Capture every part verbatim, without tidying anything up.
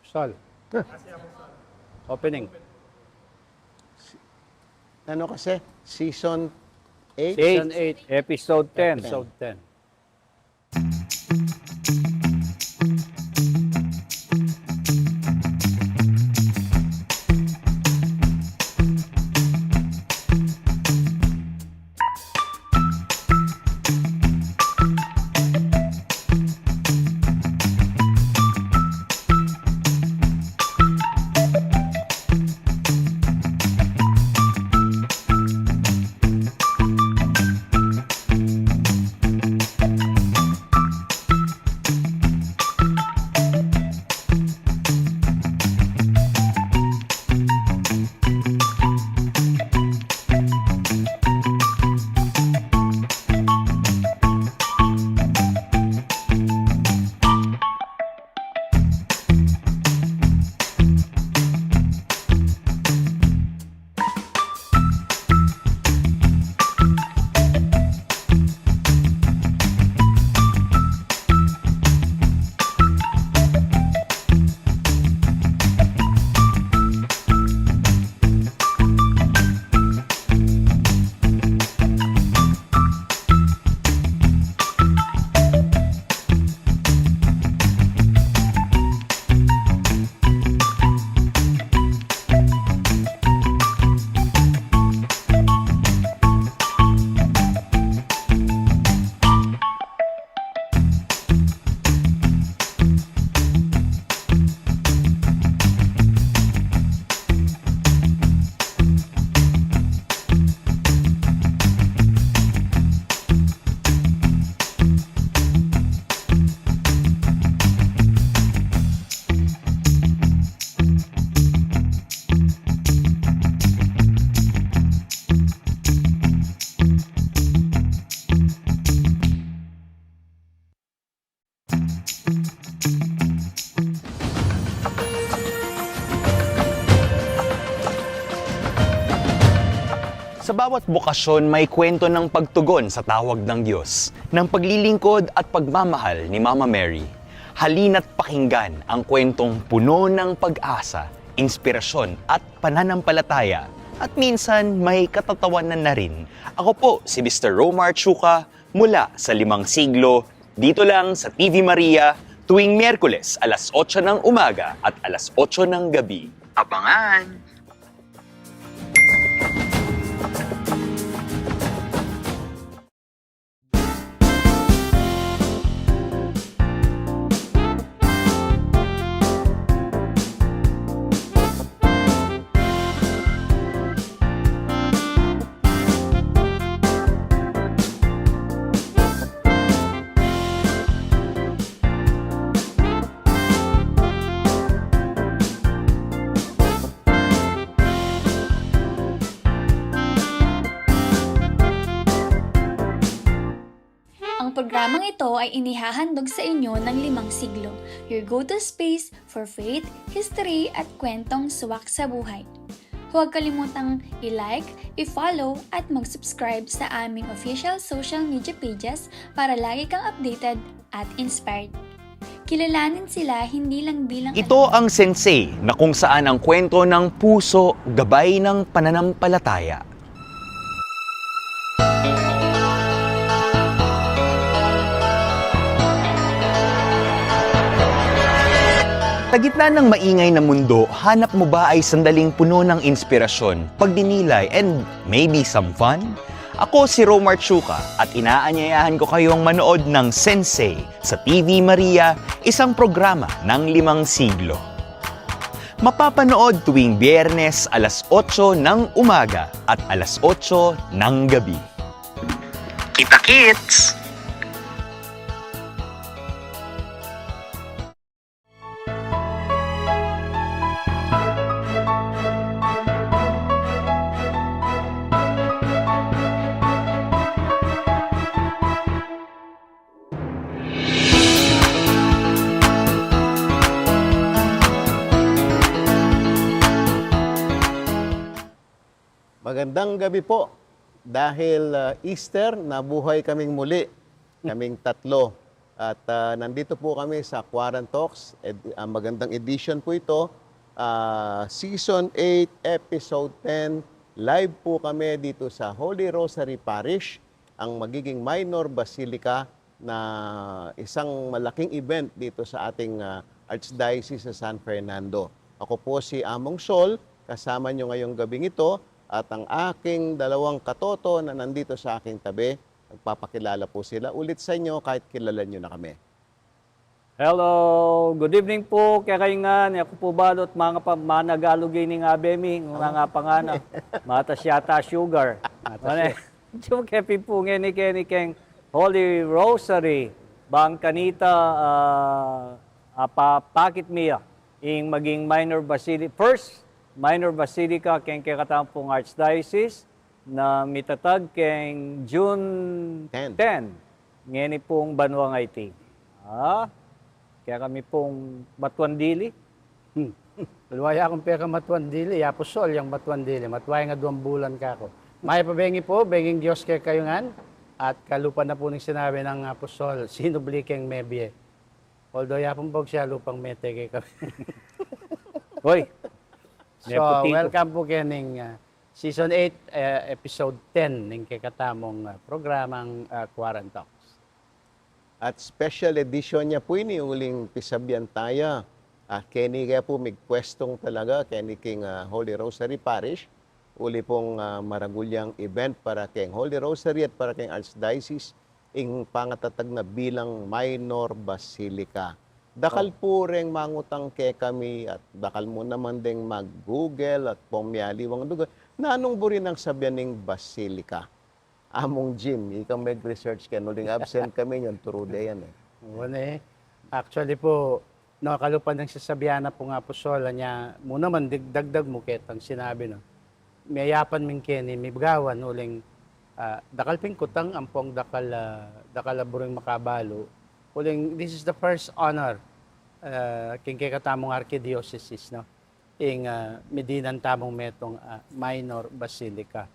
Sol. Opening. Ano kasi? Season eight? Season eight, episode ten. Episode ten. Sa bawat bokasyon, may kwento ng pagtugon sa tawag ng Diyos, ng paglilingkod at pagmamahal ni Mama Mary. Halina't pakinggan ang kwentong puno ng pag-asa, inspirasyon at pananampalataya, at minsan may katatawanan na rin. Ako po si Mister Romar Chuka mula sa Limang Siglo, dito lang sa T V Maria, tuwing Miyerkules alas otso ng umaga at alas otso ng gabi. Abangan! Ang programang ito ay inihahandog sa inyo ng Limang Siglo, your go-to space for faith, history, at kwentong swak sa buhay. Huwag kalimutang i-like, i-follow, at mag-subscribe sa aming official social media pages para lagi kang updated at inspired. Kilalanin sila hindi lang bilang Ito ang Sensei, na kung saan ang kwento ng puso gabay ng pananampalataya. Sa gitna ng maingay na mundo, hanap mo ba ay sandaling puno ng inspirasyon, pagdinilay, and maybe some fun? Ako si Romar Chuka at inaanyayahan ko kayong manood ng Sensei sa T V Maria, isang programa ng Limang Siglo. Mapapanood tuwing Biyernes alas otso ng umaga at alas otso ng gabi. Kita-kits! Magandang gabi po. Dahil, ah, Easter, nabuhay kaming muli, kaming tatlo. At, ah, nandito po kami sa Quarantox. Ed-, ah, magandang edition po ito. Ah, Season eight, Episode ten. Live po kami dito sa Holy Rosary Parish, ang magiging minor basilica na isang malaking event dito sa ating, ah, Archdiocese sa San Fernando. Ako po si Among Sol, kasama nyo ngayong gabing ito, at ang aking dalawang katoto na nandito sa aking tabi, magpapakilala po sila ulit sa inyo kahit kilala nyo na kami. Hello, good evening po kekayu ngan. Aku po balu at manga pa, managalug ini nga abemi, nga nga pangana. Matas yata sugar. Matas Mane, ya. Jum kepi po ngeni keni keng Holy Rosary, bang kanita, ah, apa, pakit mi ya, ing maging minor basili-, first minor basilica keng kekatamu pung archdiocese, na mitatag keng June Ten. ten. Ngeni pung banua nga iti. Ah, kaya kami pung matuan dili. Hmm. Luwaya kung peka matuan dili, Apostol, yang matuan dili. Matuay nga duang bulan ka ko. Maya pa bengi po, benging Dios kekayu ngan. At kalupa na po ning sinabi ng Apostol, sinubli keng mebie. Although yapun pog siya lupang mete kekami. Hoy! So, Nepotism. Welcome po kening, ah, Season eight, eh, Episode ten ning kekatamung, ah, programang, ah, Quarantox. At special edition ya po ini, uling pisabian taya. Ah, keni kaya po migpwestung talaga, keni king, ah, Holy Rosary Parish, uli pong, ah, maragul yang event para keng Holy Rosary at para keng Archdiocese, ing pangatatag na bilang minor basilica. Dakal Oh. po reng mangutang kekami at dakal mu naman deng mag-Google at pong mialiwang lugar. Nanung buri nang sabian ning basilica? Among Jim, ika mag-research keni, uling absent kami, yung turu de yan eh. Wan e. Actually po, no, kalupa nang sasabian na pung Apostol, anya mu naman dig-, dagdag mu ketang sinabi, no. Miyayapan mi keni, migawan, uling, ah, dakal pin kutang ampong dakal, ah, dakal a buring makabalu. Uling, this is the first honor, ah, king kekatamung arkidiocese, no. Ing, ah, midinan tamung metung, ah, minor basilica.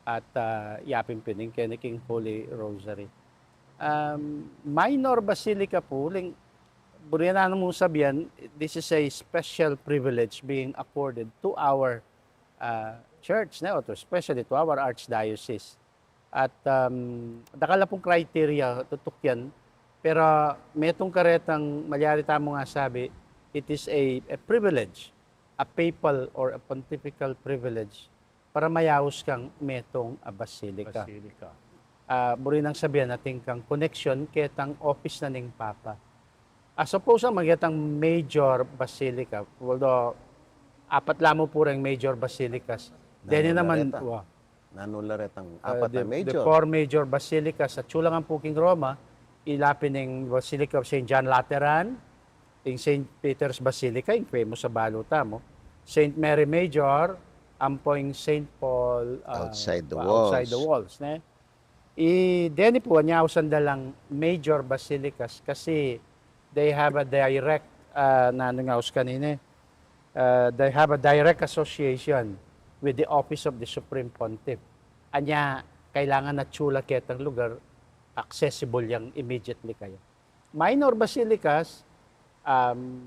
At, ah, yapin pin ing keni king Holy Rosary. Um, minor basilica po, uling, buri na mung sabian, this is a special privilege being accorded to our, ah, church, ne, or to, especially to our archdiocese. At, um, dakal na pung criteria tutukian, pero metung karetang malyari tamung asabi, it is a, a privilege, a papal or a pontifical privilege para mayaus kang metung a basilica. Basilica. Ah, buri nang sabian atin kang connection ketang office na ning Papa. Ah, suppose a magetang major basilica, although apat la mu pu reng major basilicas. Deni Nanu la naman, reta? Wa. Nanu la retang Ah, apat the, a the major? four major basilicas. At sulangan pu king Roma, ila pin ing Basilica of Saint John Lateran, ing Saint Peter's Basilica, ing famous a balu tamu, Saint Mary Major, ampo ing Saint Paul, ah, Outside the outside the walls. walls, ne? I deni pu, anya ausan da lang major basilicas kasi they have a direct, ah, nanu nga aus kanini, ah, they have a direct association with the office of the Supreme Pontiff. Anya, kailangan na tsula ketang lugar, accessible yang immediately kaya. Minor basilicas, um,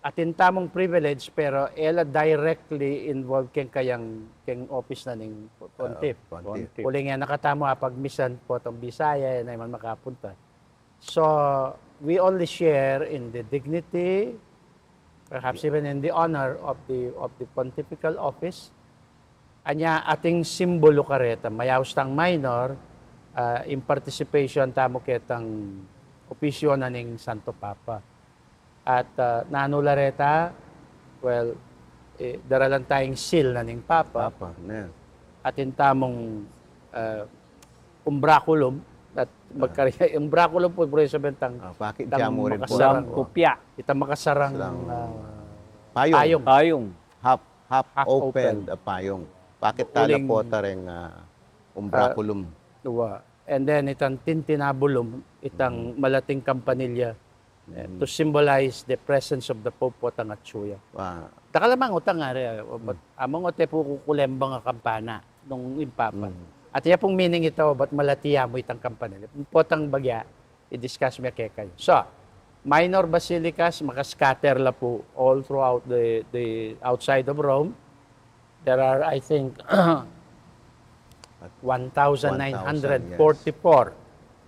atin tamung privilege, pero e la directly involved keng kayang, keng office na ning Pontiff. Ah, Pontiff. Pontiff. Uling yan, nakatamu apagmisan potang Bisaya, e na man makapunta. So, we only share in the dignity, perhaps even in the honor of the, of the pontifical office. Anya, ating simbolo kareta, mayaus tang minor, ah, in participation tamu ketang opisyo na ning Santo Papa. At, ah, nanu la reta, well, eh, daralan tayang seal na ning Papa. Papa, ne. Atin tamung, ah, umbraculum, at Ah. magkari-, umbraculum pu, buri sabyan tang, Ah, pakit tang siya mu rin po. makasarang, Walang kopya. Itang makasarang, Silang ah, payong. payong. Payong. Half, half Half open open. a payong. Pakit tala Uling po ta reng, ah, umbraculum. Ah, wa. And then, itang tintinabulum, itang Mm. malating kampanilya, eh, Mm. to symbolize the presence of the Pope, potang atsu ya. Wa. Dakal a mangutang ngari, ah, o, ba't Mm. among ote pu kukulembang a kampana nung ing Papa? Mm. At ya pung meaning ita, o, ba't malati ya mu itang kampanilya? Potang bagya, I-discuss mi kekayu. So, minor basilicas, maka-scatter la pu all throughout the, the outside of Rome. There are, I think, one thousand nine hundred forty-four.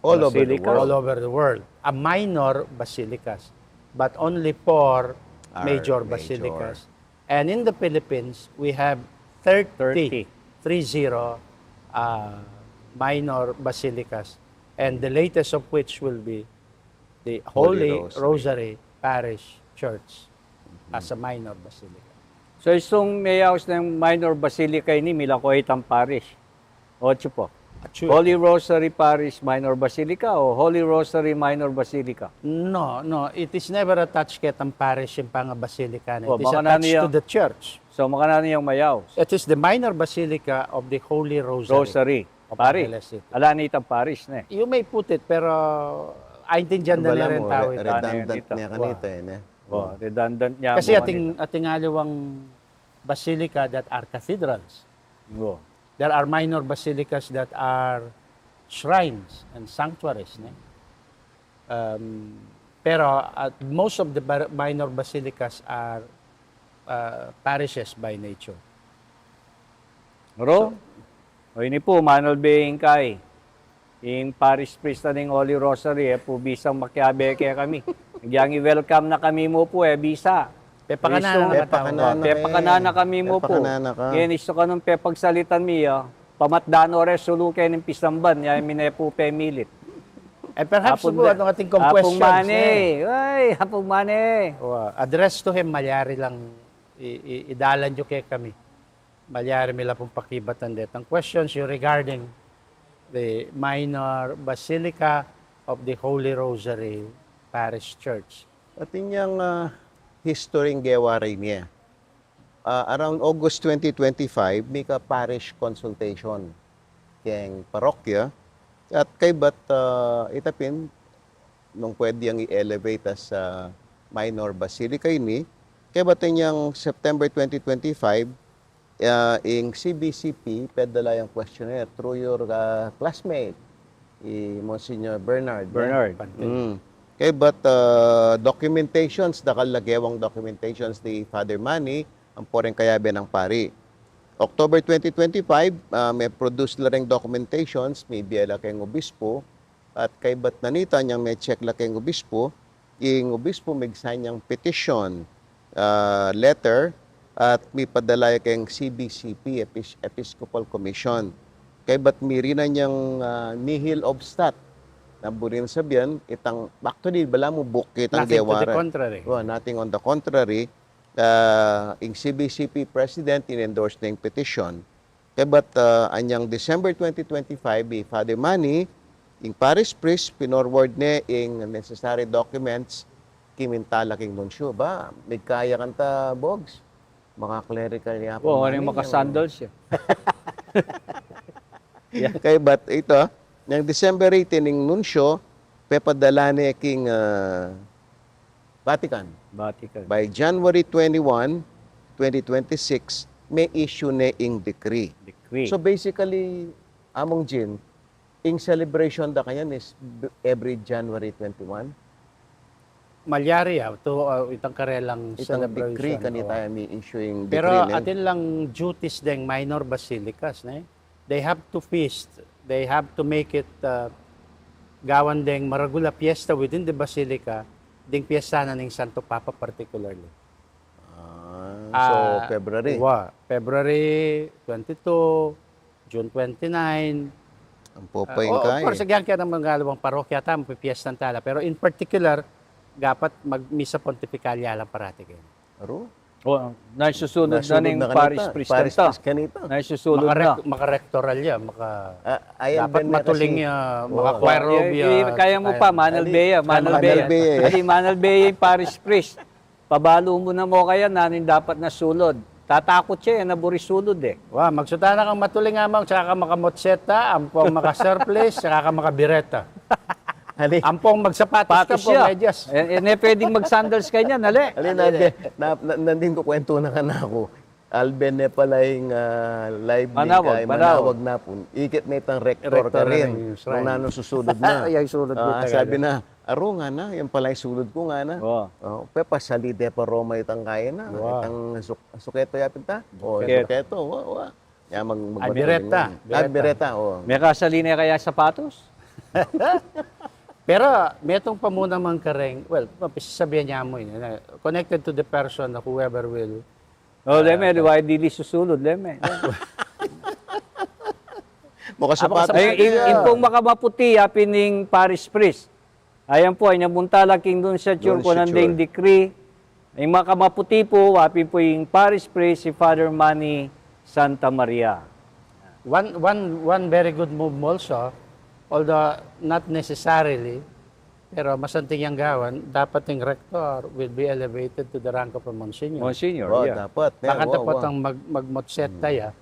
All over the world. All over the world. A minor basilicas, but only four major basilicas. And in the Philippines, we have thirty, three zero, uh, minor basilicas, and the latest of which will be the Holy Rosary Parish Church as a minor basilica. So, istung meyaus neng minor basilica ini, mila ko itang parish. Ocho po. Holy Rosary Parish Minor Basilica o Holy Rosary Minor Basilica? No, no. It is never attached ketang parish ing panga-basilica na. It is attached to the church. So, makananu yang mayaus? It is the minor basilica of the Holy Rosary. Rosary. Parish. Ala na itang parish, ne? You may put it, pero aintindian da ne ring tau ita. Redundant ne kanita, e, ne? Redundant ne. Kasi atin, atin aliwang basilica that are cathedrals. There are minor basilicas that are shrines and sanctuaries, ne? Um, pero, uh, most of the bar-, minor basilicas are, uh, parishes by nature. Ro? O ini pu, Manol Bey, ing kai. Ing parish priest na ning Holy Rosary, e pu bisang makiabe kekami. Agyang i-welcome na kami mu pu, e bisa. Pepakanan na kami mu pu. Ngening istu kanung pepagsalitan mi, pamatdan no ring sulu keni ning pisamban, ya mi ne pu pemilit. E, perhaps pu, atin kung questions, Apung Manny. Ay, Apung Manny. Address to him, malyari lang i-, i-, idalan yu kekami. Malyari mi la pung pakibatan detang questions yu regarding the minor basilica of the Holy Rosary Parish Church. Atin yang, ah, history ning gewa ra ini. Ah, around August twenty twenty-five, mika parish consultation keng parokya. At kaybat, ah, ita pin, nung pwede yang i-elevate as, ah, minor basilica ini, kaybat yang September twenty twenty-five, ah, ing C B C P, pedala yang questionnaire through your, ah, classmate, i Monsignor Bernard, ne? Bernard. Mm. Kaybat, ah, documentations, dakal la gewang documentations ni Father Manny, ampo reng kayabe nang pari. October twenty twenty-five, ah, me-produce la reng documentations, mibie la keng obispo, at kaybat na nita, inyang me-check la keng obispo, ing obispo mig-sign yang petition, ah, letter, at mipadala ya keng C B C P, Epis-, Episcopal Commission. Kaybat mirinan yang, ah, nihil obstat. Na buri nang sabian, itang, actually, balamu bukit ang gewa ra. Nothing to the contrary. Well, nothing on the contrary. Ah, ing C B C P president in-endorse na ing petition. Kaybat, ah, anyang December twenty twenty-five, i Father Manny, ing parish priest, pinorward ne ing necessary documents, kiminta la king nuncio. Ba, migkaya kanta, Bogs. Maka-clerical ya. Wa, ing maka-sandals ya. Kaybat ita, anyang December eighteen, ing nuncio, pepadala ne king, ah, Vatican. Vatican. By January twenty-one, twenty twenty-six, me-issue ne ing decree. Decree. So basically, Among Jin, ing celebration da kanyan is b-, every January twenty-one? Malyari ya, to, ah, itang karelang celebration, itang decree, kanita mi-issue ing decree. Pero atin lang duties deng minor basilicas, ne? They have to feast, they have to make it, ah, gawan deng maragul a fiesta within the basilica, ding fiesta na ning Santo Papa particularly. Ah, so, ah, February. Wa, February twenty-two, June twenty-nine. Ampo pa ing kai. Ah, o, of course, agyang kaya namang aliwang parokya tamu, pipiestan tala. Pero in particular, dapat mag-misa pontifical ya lang parati keni. Aru? O, naisusunod na ning parish priest kanita. Naisusunod na. Maka-rec-, maka-rectoral ya, maka-, dapat matuling ya, maka-choir robe ya. Kaya mu pa, Manalbe ya, Manalbe ya. Manalbe ya. Adi, Manalbe ya ing parish priest. Pabalu mu na mu kaya nanu ing dapat na sulud. Tatakut ya, e na buri sulud e. Wa, magsuta na kang matuling, Among, saka ka maka-motseta, ampong maka-surplice, saka ka maka-bireta. Ampong magsapatos ka, ampong medyas. E, e ne pwedeng mag-sandals kanyan, ali. Ali, nandi, na, na, nandin kukwentu na kanaku. Alben ne pala ing, ah, live ning Manawag, kay Manawag. Manawag na pun. Ikit ne itang rektor Rektor karin. Ning shrine. Nung nanu susulud na. Ay, ay, sulud Ah, na sabi talaga. Na, "Aro," ngana, "yan pala ing sulud ku," ngana. Oo. Oh, pepasali de pa Roma itang kaya na. Wow. Itang suk-, suketo ya pin ta? O, Suketo. Suketo, wa, wa. Ya mag-, mag-, Ay, Bireta. Ah, Bireta. Bireta, o. Mekasali ne kaya sapatos? Pero, metung pa mu naman kareng, well, sasabian ya mu, eh, na, connected to the person na whoever will Oh, leme, di ba, dili susulud, leme. Makasapatos Ay, in, in pung makamaputi, ya pin ing parish priest. Ayan pu, ay namunta la king Nunciature, Nunciature. Kunan ding decree. Ing makamaputi pu, apin pu ing parish priest, si Father Manny Santa Maria. One, one, one very good move also, although not necessarily, pero masanting yang gawan, dapat ing rector will be elevated to the rank of a monsignor. Monsignor, oh, yeah. Dapat, eh, bakanta wow, wow. Potang mag-, magmotseta ya,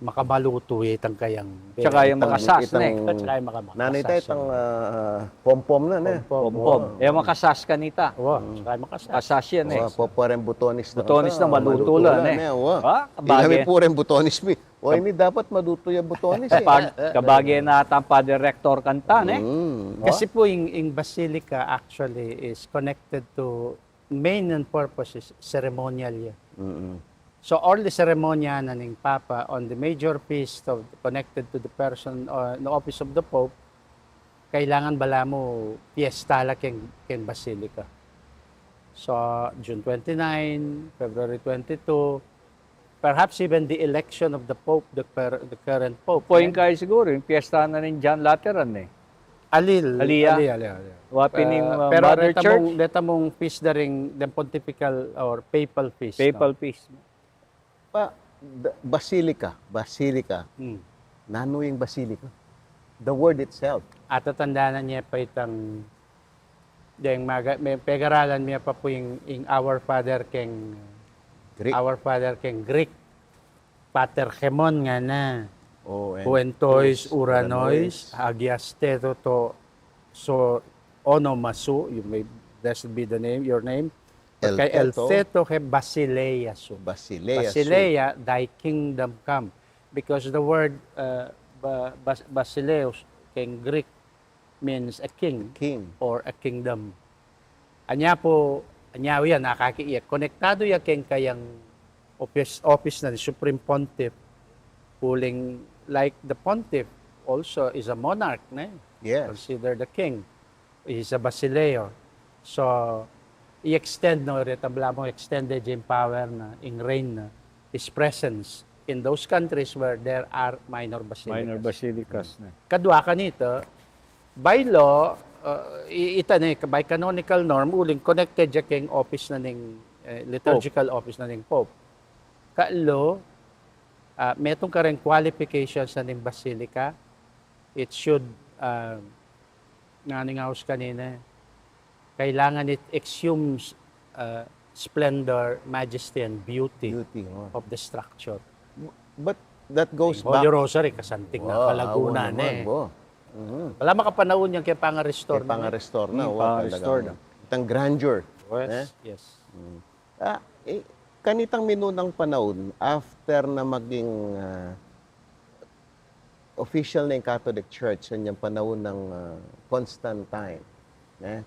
makamalutu ya itang kayang Tsaka yung itang, makasas, itang ne? Tsaka yung makasas. Nanita itang, ah, pompom na, ne? Pompom. Pompom. Oh. Eh, makasas kanita. Wa, tsaka yung makasas. Kasas yan, eh. Wa, po, pureng butones na. Butones na, malutu la, ne? Wa, kabage. Ila mi pureng butones mi. Wa, ini dapat malutu ya butones, eh. Kabag-, kabage na atang Father Rector kanta, ne? Mm. Kasi po, ing, ing basilica actually is connected to main and purpose is ceremonial ya. Mm-mm. So, all the seremonya na ning Papa on the major feast of, connected to the person, uh, the office of the Pope, kailangan balamu fiesta la keng, keng Basilica. So, June twenty-nine, February twenty-two, perhaps even the election of the Pope, the per-, the current Pope, Point ne? Kayo siguro, yung fiesta na ni John Lateran, eh. Alil, ali, ali, ali. Wa pin ing, uh, pero Mother Church? Reta mung, reta mung feast da ring, the pontifical or papal feast, no? Papal feast. Pa, the, basilica, basilica. Hmm. Nanu ing basilica? The word itself. Atatandanan ye pa itang, deng maga-, me-, pegaralan mi pa pu ing, ing Our Father keng, Greek. Our Father keng Greek. Pater Hemon ngana. O, en tois uranos, hagias theto to so onomasou, you may, blessed be the name, your name. Kay el theto, el theto he basileia sou. Basileia sou. Basileia, thy kingdom come. Because the word, uh, ba-, bas-, basileus, keng Greek, means a king, a king, or a kingdom. Anya pu, anya ya, nakaki-, ya, konektadu ya keng kayang office, office na ning Supreme Pontiff, uling, like, the Pontiff also is a monarch, ne? Yes. Considered a king. He's a basileus. So, i-extend, no, reta balamu extended ing power na, ing reign na, his presence in those countries where there are minor basilicas. Minor basilicas, ne. Kadwa kanita, by law, uh, i-, ita ne, by canonical norm, uling connected ya keng office na ning, eh, liturgical office na ning Pope. Ka law, ah, metung kareng qualifications na ning basilica, it should, uh, nanu ing aus kanina, kailangan it exudes, uh, splendor, majesty, and beauty of the structure. But that goes back. Holy Rosary, kasanting na kalagunan, eh. Bala makapanaun yang kaya panga-restore na. Kaya panga-restore na, wa, talaga. Itang grandeur, eh? Yes. Ah, eh, kanitang minunang panaun, after na maging, ah, official na ing Catholic Church, sa inyang panaun nang, ah, Constantine, eh?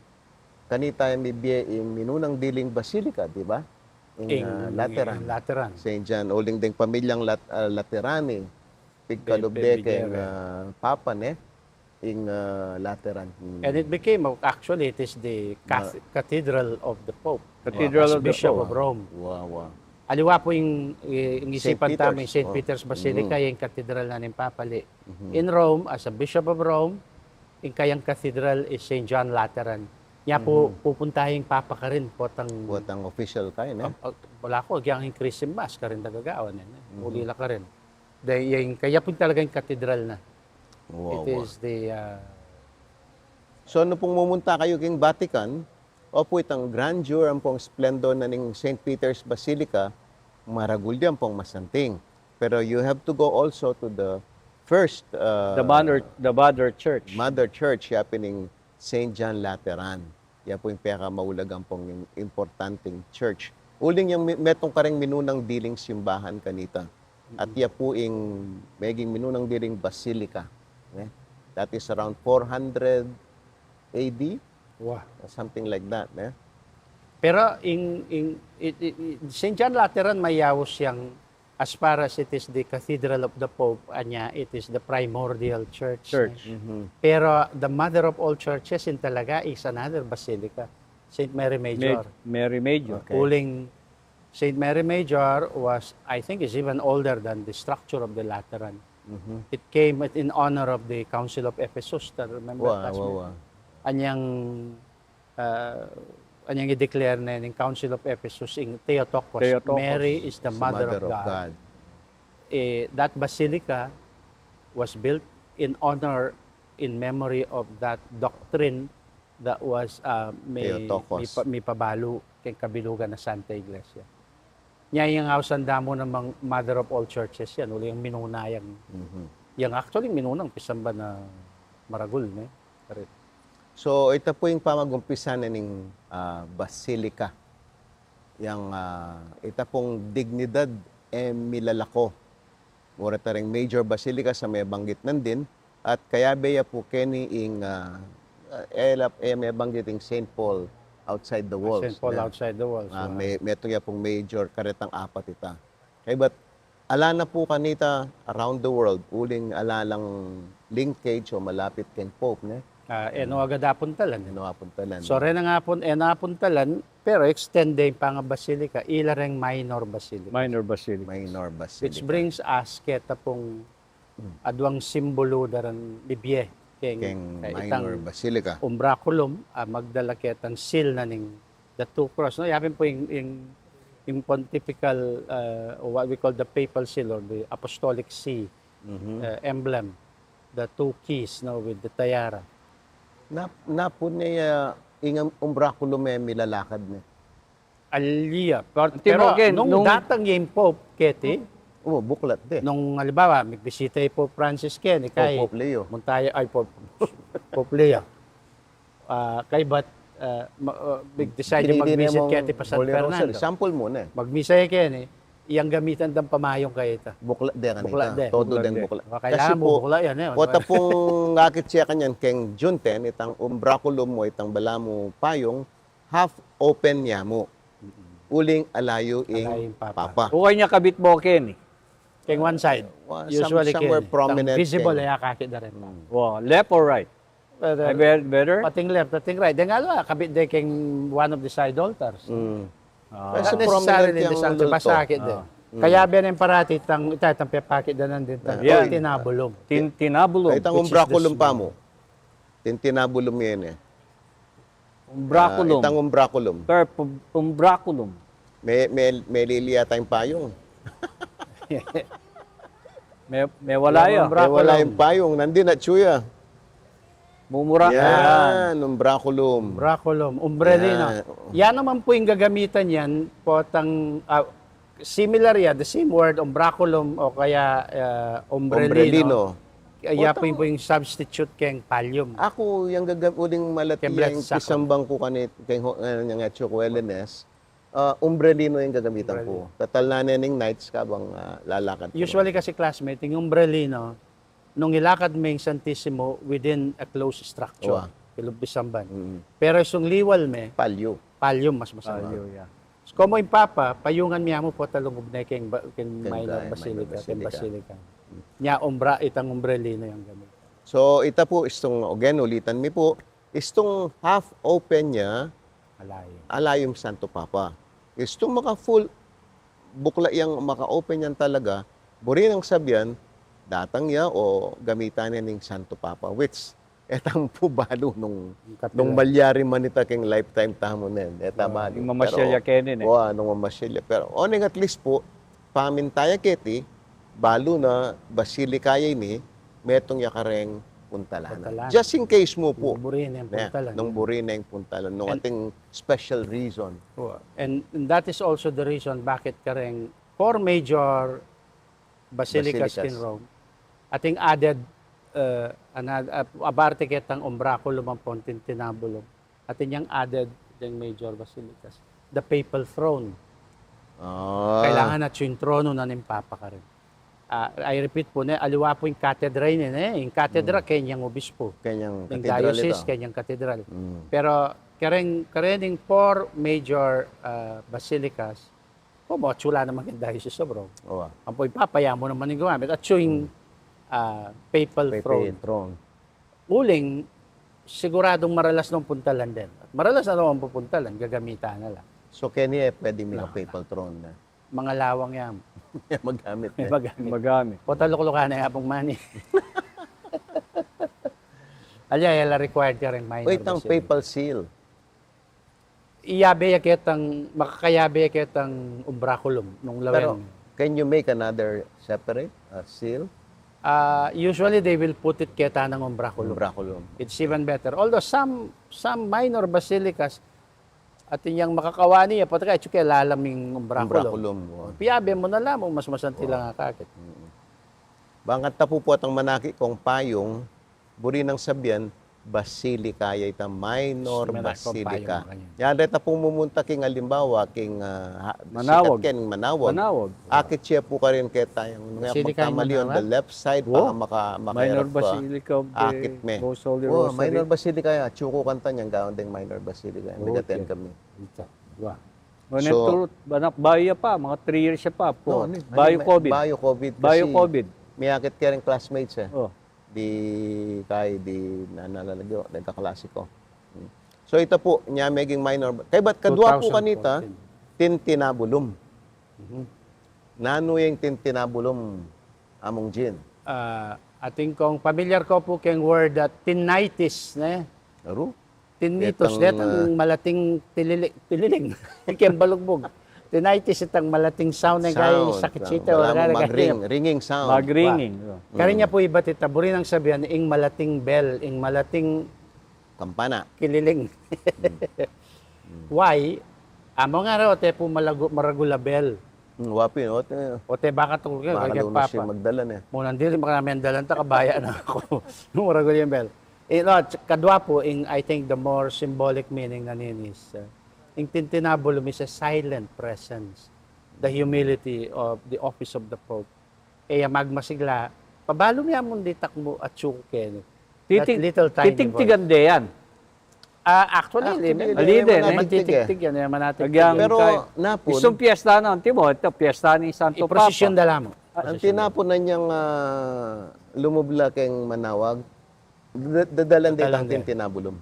Kanita ing mibie ing minunang diling basilica, di ba? Ing, ah, Lateran. Lateran. Saint John, uling deng pamilyang Lat-, ah, Laterani, pigkalub de keng, ah, Papa, ne? Ing, ah, Lateran. Hmm. And it became, actually, it is the cath-, cathedral of the Pope. Cathedral of the Pope. As Bishop of Rome. Wa, wa. Aliwa pu ing, eh, ing isipan tamu, ing Saint Peter's Basilica, ing cathedral na ning Papa, li. In Rome, as a Bishop of Rome, ing kayang cathedral is Saint John Lateran. Nya pu, pupunta ing Papa karin, potang, potang official karin, eh? Ah, ah, bala ku, agyang ing Chrism Mass karin, tagagawan, eh. Uli la karin. Dahil ing kaya pun talaga ing cathedral na. It is the, uh, So, nung pung mumunta kayu keng Vatican, opu, itang grandeur ampong splendor na ning Saint Peter's Basilica, maragul ya ampong masanting. Pero you have to go also to the first, uh, The mother, the mother church. Mother church, ya pin ing Saint John Lateran. Ya pu ing pekamaulagang pung im-, importanteng church Uling yang mi-, metung kareng minunang diling simbahan kanita. At ya pu ing meging minunang diling basilica, ne? That is around four hundred A D, Wah. Something like that, ne? Pero ing, ing, it, it, it, Saint John Lateran mayaus yang, as far as it is the Cathedral of the Pope, anya, it is the primordial church, Church. ne? Mhm. Pero the mother of all churches in talaga is another basilica, Saint Mary Major. Mary Major. Okay. Uling Saint Mary Major was, I think, is even older than the structure of the Lateran. Mhm. It came in honor of the Council of Ephesus. Ta remember, Wa, wa, classmate? wa. Anyang, uh, anyang i-declare na ning Council of Ephesus ing Theotokos. Theotokos. Mary is the Is the mother of mother of God. God. Eh, that basilica was built in honor, in memory of that doctrine that was, uh, mi-, Theotokos. mipa-, mipabalu keng kabilugan na Santa Iglesia. Nya, yang ausan da mu namang mother of all churches yan, uli yang minuna yang, Mhm. yang actually minunang pisamban na maragul, ne? Karit. So, ita pu ing pamagumpisa na ning, ah, basilica. Yang, ah, ita pung dignidad, eh, milalako. Mu reta ring major basilica sa mebanggit nandin, at kayabe ya pu keni ing, ah, ah, e la, e mebanggit ing Saint Paul outside the walls, Saint Paul ne? Outside the walls, Ah, so, me-, metung ya pung major, karetang apat ita. Kaybat, ala na pu kanita around the world, uling ala lang linkage o malapit keng Pope, ne? Ah, e no agad apuntalan, e. E no apuntalan. So, reng apuntalan, pero extend de ing pangabasilika, ila reng minor basilica. Minor basilica. Minor basilica. Which brings us keta pung Mm. aduang simbulu da ring bibie keng, keng eh, itang minor basilica. Umbraculum, ah, magdala ketang seal na ning the two cross, no? Yapin pu ing, ing, ing pontifical, uh, what we call the papal seal or the apostolic see, Mhm. uh, emblem, the two keys, no, with the tiara. Na, napun ne, uh, ing umbraculum e milalakad ne. Alia. Pero, Antimo, pero ken, nung nung datang ya ing Pope, keti, Oh, buklat de. Nung halimbawa, migbisita i Pope Francis keni, Oh, kay Pope Leo. Munta ya, ay, Pope, Pope Leo. Ah, kaybat, ah, ma-, ah, mig-decide ya Pinili ne mag-visit mong keti pa San Holy Rosary. Fernando. Sample mu ne. Magmisa ya keni, yang gamitan dang pamayung kaya ita. Buklat de kanita. Buklat de. Todo Buklat deng de. Buklat. Kailangan kasi pu, buklat yan, eh. Pota pung akit siya kanyan keng June ten, itang umbraculum o itang balamu payung, half open ya mu. Mm-mm. Uling ala yu ing Ala yu ing Papa. Papa. Ukay nya kabit boke ni. Keng one side. Wa-, some-, Usually somewhere keni. Prominent visible keng ya, kakit da rin. Mm. Wa, left or right? Whether Ay, be-, better? Pating left, pating right. Deng ala, kabit de keng one of the side altars. Mm. Ah. Kasi Not necessarily prominent in the yang center, multo. Basta akit de. Ah. Mm. Kaya benen parati itang, ita, itang pepakit da nandin, itang Yeah. tintinabulum. Tin-, tinabulum. Itang umbraculum pa mu. Tintinabulum yan eh. Umbraculum. Ah, itang umbraculum. Per pu-, umbraculum. Me, me, melilia tayung payung. Me, mewala ya. Umbraculum. Mewala yang payung. Nandin atsu ya. Mumura. Yan, umbraculum. Umbraculum. Umbrelino. Yan. Yan naman pu ing gagamitan yan, potang, ah, similar ya, the same word, umbraculum o kaya, ah, umbrelino. Umbrelino. Kaya pu ing substitute keng pallium. Aku, yang gagam-, uling malati yang bloodstock. Pisambang ku kanit, keng ho-, ah, yang atsu ku L N S, ah, umbrelino yang gagamitan ku. Umbrelino. Tatalnan ne ning knights kabang, ah, lalakad ku. Usually kasi, classmate, ing umbrelino, nung ilakad me ing Santisimo within a closed structure, Wa. Ilub pisamban. Mm. Pero isung liwal me, Pallium. Pallium, mas masama. Pallium, yeah. Komo ing Papa, payungan mi mu pu, talungub ne keng ba-, keng minor basilica, keng basilica. Nya umbra-, itang umbrelino yang gamit. So, ita pu, istung, again, ulitan mi pu, istung half open ya, ala yu ing Santo Papa. Istung maka full, buklat yang maka-open yan talaga, buri nang sabian, datang ya o gamitan ne ning Santo Papa, which e tamu pu balu nung, nung malyari man ita keng lifetime tamu nen. E ta balu. Nung mamasyal ya keni ne. Wa, nung mamasyal ya. Pero, oning at least pu, paminta ya keti, balu na basilica ya ini, metung ya kareng puntalanan. Puntalanan. Just in case mu pu. Buri ne ing puntalan. Nung buri ne ing puntalan. Nung ating special reason. Wa. And, and that is also the reason bakit kareng four major basilicas in Rome. Ating added, uh, anad-, uh, aparte ketang umbraculum ampong tintinabulum, atin yang added deng major basilicas, the papal throne. Ah. Kailangan atyu ing trono na ning Papa karin. Ah, I repeat pu, ne, aliwa pu ing katedra ini, ne? Ing katedra, kenyang obispo. Kenyang katedral diocese, ito. Kenyang katedral. Mm. Pero kareng, kareng four major, ah, basilicas, o, mo, atyu la naman king Diocese of Rome. Owa. Ampo ing Papa, ya mu naman ing gumamit. Atyu ing, ah, papal throne. Papal throne. Uling, siguradung maralas nong puntalan den. At maralas na nong pupuntalan, gagamitan na la. So, keni e pwede mika papal throne na. Mangalawang ya mu. Magamit na. Magamit. Magamit. O taluklukan na ya pung mani. Alya, e la required kareng minor basilica. Wait, itang papal seal. Iyabe ya ketang, makakayabe ya ketang umbraculum nung lawen. Pero, can you make another separate, uh, seal? Ah, usually, they will put it ketang umbraculum. Umbraculum. It's even better. Although some, some minor basilicas, atin yang makakawani ya, pati ka, atyu ke lalam ing umbraculum. Umbraculum, o. Piyabe mu na la mu, mas masanti la nga kakit. Mm. Bang kanta pu pu itang manaki kung payung, buri nang sabian, basilica ya ita, minor basilica. Yan, reta pung mumunta king alimbawa, king, ah, ha-, Manawag. Sikat ken Manawag. Manawag. Akit ya pu karin keta yang, basilica ing magkamali on the left side, baka maka-, maka-error pa. Minor basilica of the Most Holy Rosary. Minor basilica ya. Atyu ku kanta yang gawan deng minor basilica. Yang bigaten kami. Ita. Wa. So, bayu ya pa, mga three years ya pa. Bayu COVID. Bayu COVID kasi. Bayu COVID. Miyakit kareng classmates e. O. Di kay, di nananalagyo, nagkaklase ku. Hmm. So, ita pu, nya meging minor. Kaybat kadwa pu kanita, tintinabulum. Mhm. Nanu yang tintinabulum, Among Jean? Ah, atin kung familiar ko pu keng word, ah, tinnitus, ne? Aru? Tinnitus, detang, ah, malating tililing, tililing. Keng balugbug. Tinnitus itang malating sound, e, kay sakit sita, wala, mag-ring, ringing sound. Mag-ringing. Karin ya pu ibat ita, buri nang sabian, ing malating bell, ing malating kampana. Kililing. Why? Amo nga ra, o te pu malagu-, maragul a bell. Hmm, wa pin, o te. O te, baka to, makalunus Papa. Magdalan e. Munang dili, baka namin dalan ta, kabaya na aku. Nung maragul yang bell. Eh, no, kadwa pu, ing, I think the more symbolic meaning na nini is, uh, ing tintinabulum is a silent presence, the humility of the office of the Pope. E ya magmasigla, pabalu mi amun ditak mu atyu ku keni. That little tiny voice. Titigtigan de yan. Ah, actually, ali de, ne? Titigtigan, e, manatigtig. Pero, napun, isung piyesta na, antimo, ita, piyesta ning Santo Papa. Iprosesyon da la mu. Anti napun na niyang, ah, lumubla keng Manawag. Da-, dadalan de itang tintinabulum.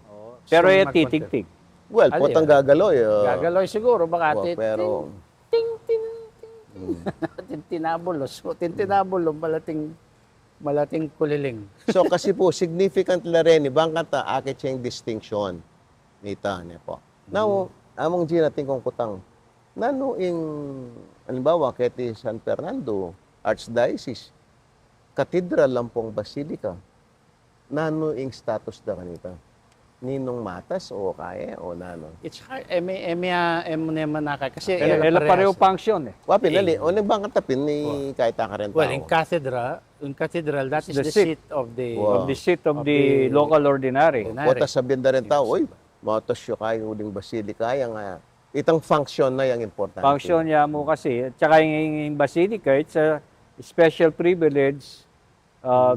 Pero e titigtig. Well, potang gagaloy, o. Gagaloy siguro, baka titigtig. Pero ting, ting, ting. Tintinabulum, tintinabulum, malating, malating kuliling. So, kasi pu, significant la reni, bang kata, akit yang distinction nita, ne pu. Now, Among Jean, atin kung kutang, nanu ing, alimbawa, keti San Fernando Archdiocese, katedral ampong basilica. Nanu ing status da kanita? Ninung matas o kaya o nanu? It's hard. E mi, e mi, ah, e mu naman naka-, kasi e la pareho function e. Wa pin, ali, o, nang bang katapin ni kahit akarenta. Well, ing cathedral, ing cathedral, that is the seat of the, of the local ordinary. Wa ta sabian da renta, oy, matas ya kaya uling basilica, kaya nga, itang function na yang importante. Function ya mu kasi, at saka ing, ing, ing basilica, it's a special privilege uh,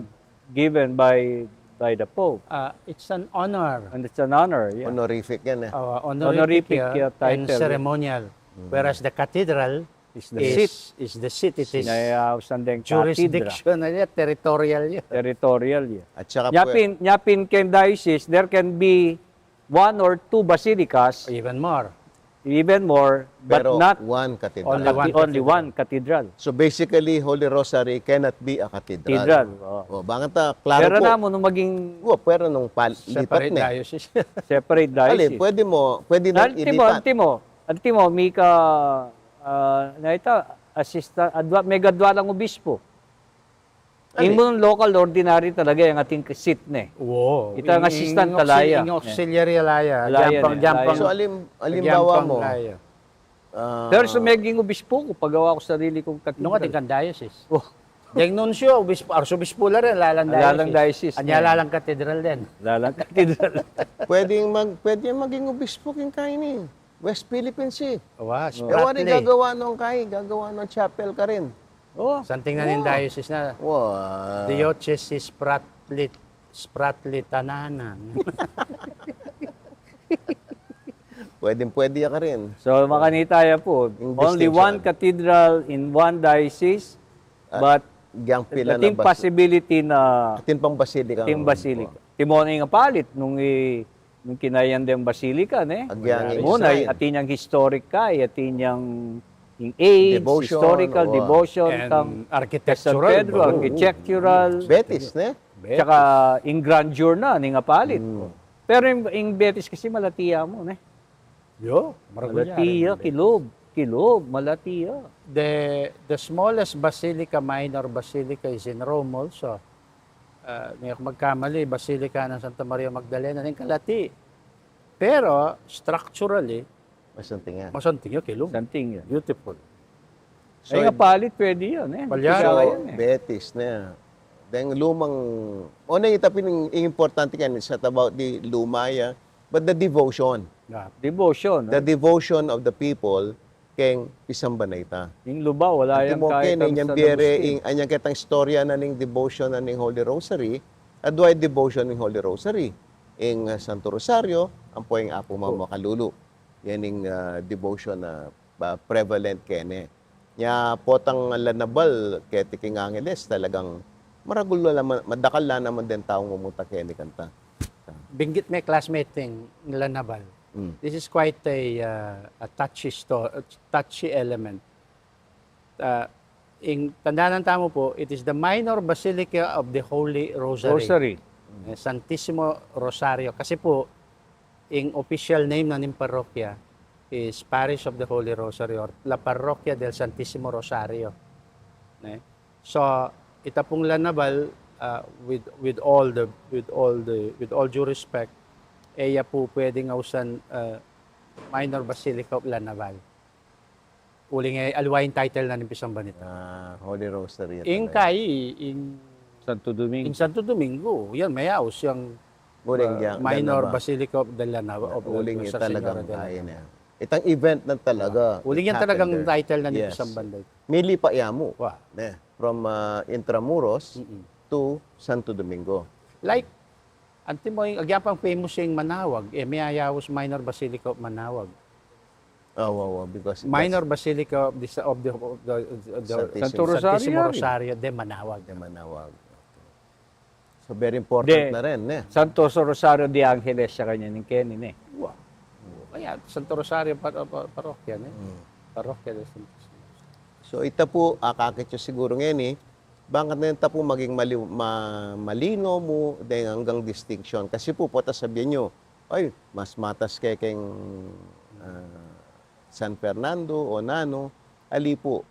given by, by the Pope. Ah, it's an honor. And it's an honor, yeah. Honorific yan e. Oh, honorific, honorific, yeah, title, and ceremonial. Whereas the cathedral is the seat. Is the seat. It is jurisdictional ya, territorial ya. Territorial ya. At saka nya pin, nya pin keng diocese, there can be one or two basilicas. Even more. Even more, but not only one cathedral. Only one cathedral. So basically, Holy Rosary cannot be a cathedral. Cathedral, o. O, bang kata, klaro pu. Pwera na mu nung maging, o, pwera nung pal-, lipat na e. Separate diocese. Separate diocese. Ali, pwede mu, pwede nang ilipat. Antimo, antimo, antimo, mika, ah, na ita, assistant, adwa, mega adwa lang obispo. Ing local ordinary talaga yang ating seat ne. Ita ang assistant talaga. Ing auxiliary alaya. Jampang, jampang. So, alim-, alimbawa mu. Pero sa meging obispo ku, pagawa ku sarili kung katedral. Nung ating kang diocese. Deng nuncio, obispo, arsobispo la rin, lalang diocese. Lalang diocese. Anya lalang katedral din. Lalang katedral. Pwedeng mag-, pwede maging obispo king kaini. West Philippine Sea. Wa, E wari Spratly. Gagawa nung kai, gagawa nung chapel karin. Oh, santing na ning diocese na. Wa. Diocese Spratly, Spratly Tananan. Pwedeng pwede ya karin. So, makanita ya pu. Yung Only distinction. One cathedral in one diocese, Ah, but Yang pila na ating bas- possibility na Atin pang basilica. ating basilica. Timo na ing apalit nung i, nung kinayan deng basilica, ne? Agyang Muna, Israel. Atin yang historic kai, Atin yang ing age, Devotion, historical wa. devotion, And kang architectural, San Pedro, wa. Architectural, Betis, ne? Betis. Tsaka ing grandeur na, ning apalit. Pero ing, ing Betis kasi malati ya mu, ne? Yo, maragul ya Malati ya, rin. kilub, kilub, malati ya. The, the smallest basilica, minor basilica, is in Rome also. Uh, nung aku magkamali, Basilica ng Santa Maria Magdalena, ning kalati. Pero, structurally, Masanting ya. masanting ya, kilub. Santing ya. Beautiful. So, Ay, nga palit, pwede yan, eh. Palyari. Kaya So, yan, eh. Betis na. Deng lumang, o na ita pin ing importante kan, it's not about the luma ya, but the devotion. Yeah. Devotion, The eh. Devotion of the people keng pisamban na ita. Yung luba, wala Anti yang mo kahit ken, ang inyang San biyere, Agustin. Ing, anyang ketang istorya na ning devotion na ning Holy Rosary, adwa ing devotion ning Holy Rosary. Ing uh, Santo Rosario, ampo ing Apu Mamakalulu. Yan ing uh, devotion na uh, prevalent kene. Nya potang La Naval, keti king Angeles, talagang maragul la naman, madakal la naman deng taung mumunta keni kanta. Binggit me classmate ning La Naval. Mm. This is quite a, uh, a touchy sto-, a touchy element. Uh, ing tandanan tamu pu, it is the minor basilica of the Holy Rosary. Rosary. Eh, Santisimo Rosario. Kasi pu, ing official name na ning parokya is Parish of the Holy Rosary or La Parroquia del Santisimo Rosario. Ne? So, ita pung La Naval, uh, with, with all the, with all the, with all due respect, e ya pu pwedeng ausan, uh, Minor Basilica of La Naval. Uling e, aliwa ing title na ning pisamban nita. Ah, Holy Rosary. Ing Talaga. Kai, ing, Santo Domingo. ing Santo Domingo, yan, mayaus yang, Uling uh, yang Minor La Naval. Basilica of the La Naval, of Uling Nuestra talagang Señora de La Kai Naval. Na. Itang event na talaga. Uling It yan talagang happened there. Title na ning Yes. pisamban nita. Mili pa ya mu. Wa. Ne, from uh, Intramuros Mm-mm. to Santo Domingo. Like, antimo, ing agyang pang famous ing Manawag, e, mayayaus Minor Basilica of Manawag. Oh, wow, wow, because Minor Basilica of the, of the, of the, of the Santo Santisimo Rosario. Rosario de Manawag. De Manawag. So, very important De, na rin, ne? Santo Rosario de Angeles siya kanya ning Kenny, ne? Wa. Kaya, Santo Rosario par, par, parokya, ne? Mm. Parokya de Santo Rosario. So, ita pu, akakit yu siguro ngeni, bangat na ita pu maging mali, ma, malino mu, deng anggang distinction. Kasi pu, pota sabian yu, ay, mas matas ke keng ah, San Fernando o nanu, ali pu,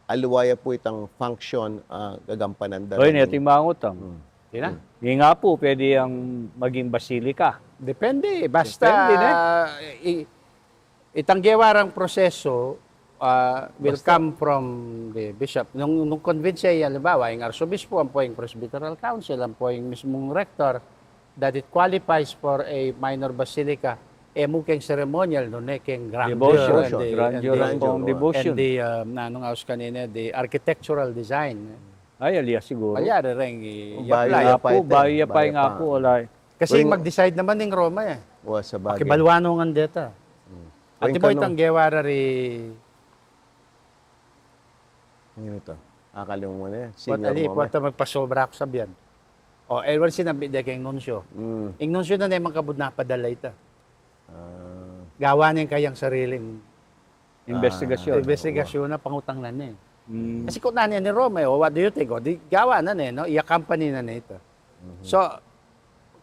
aliwa ya pu itang function ah, gagampanan da Oy, rin. neti mangutang. Mm. Di na? Yung nga pu, pwede yang maging basilica. Depende. Basta, Depende, ne? i, itang gewa rang proseso, ah, will Basta come from the bishop. Nung, nung convince siya, halimbawa, ing arsobispo, ampo ing Presbyteral Council, ampo ing mismung rector, that it qualifies for a minor basilica, e mu keng ceremonial, nune keng grandeur Devotion. and the, Grandeur and the, ang pong devotion. and the, uh, nanung aus kanina, the architectural design. Ay, aliya siguro. Kaya reng i, Bayu i-apply. ya Apu, pa ito, bayu ya pa bayu yung pa. apu, alay. Kasi Wing- mag-decide naman ning Roma e. Wa, sa bagay. Pakibaluan ngan deta. Mm. At Wing mo kanu- itang gewa ra ri Ano ito? Akalimu mo na yan. What Senior ali, mo what na. Magpasobra ako sabian. O, ewan sinabi de keng nuncio. Mm. Ing nuncio na naman kabud napadala ita. Ah, Gawa na ing kayang sariling Investigasyon. investigasyon na pangutang na niya. Mm. Kasi kung nani ni Roma, eh, "Oh, what do you think?" O, di gawa na niya, no? I-accompany na niya ita. So,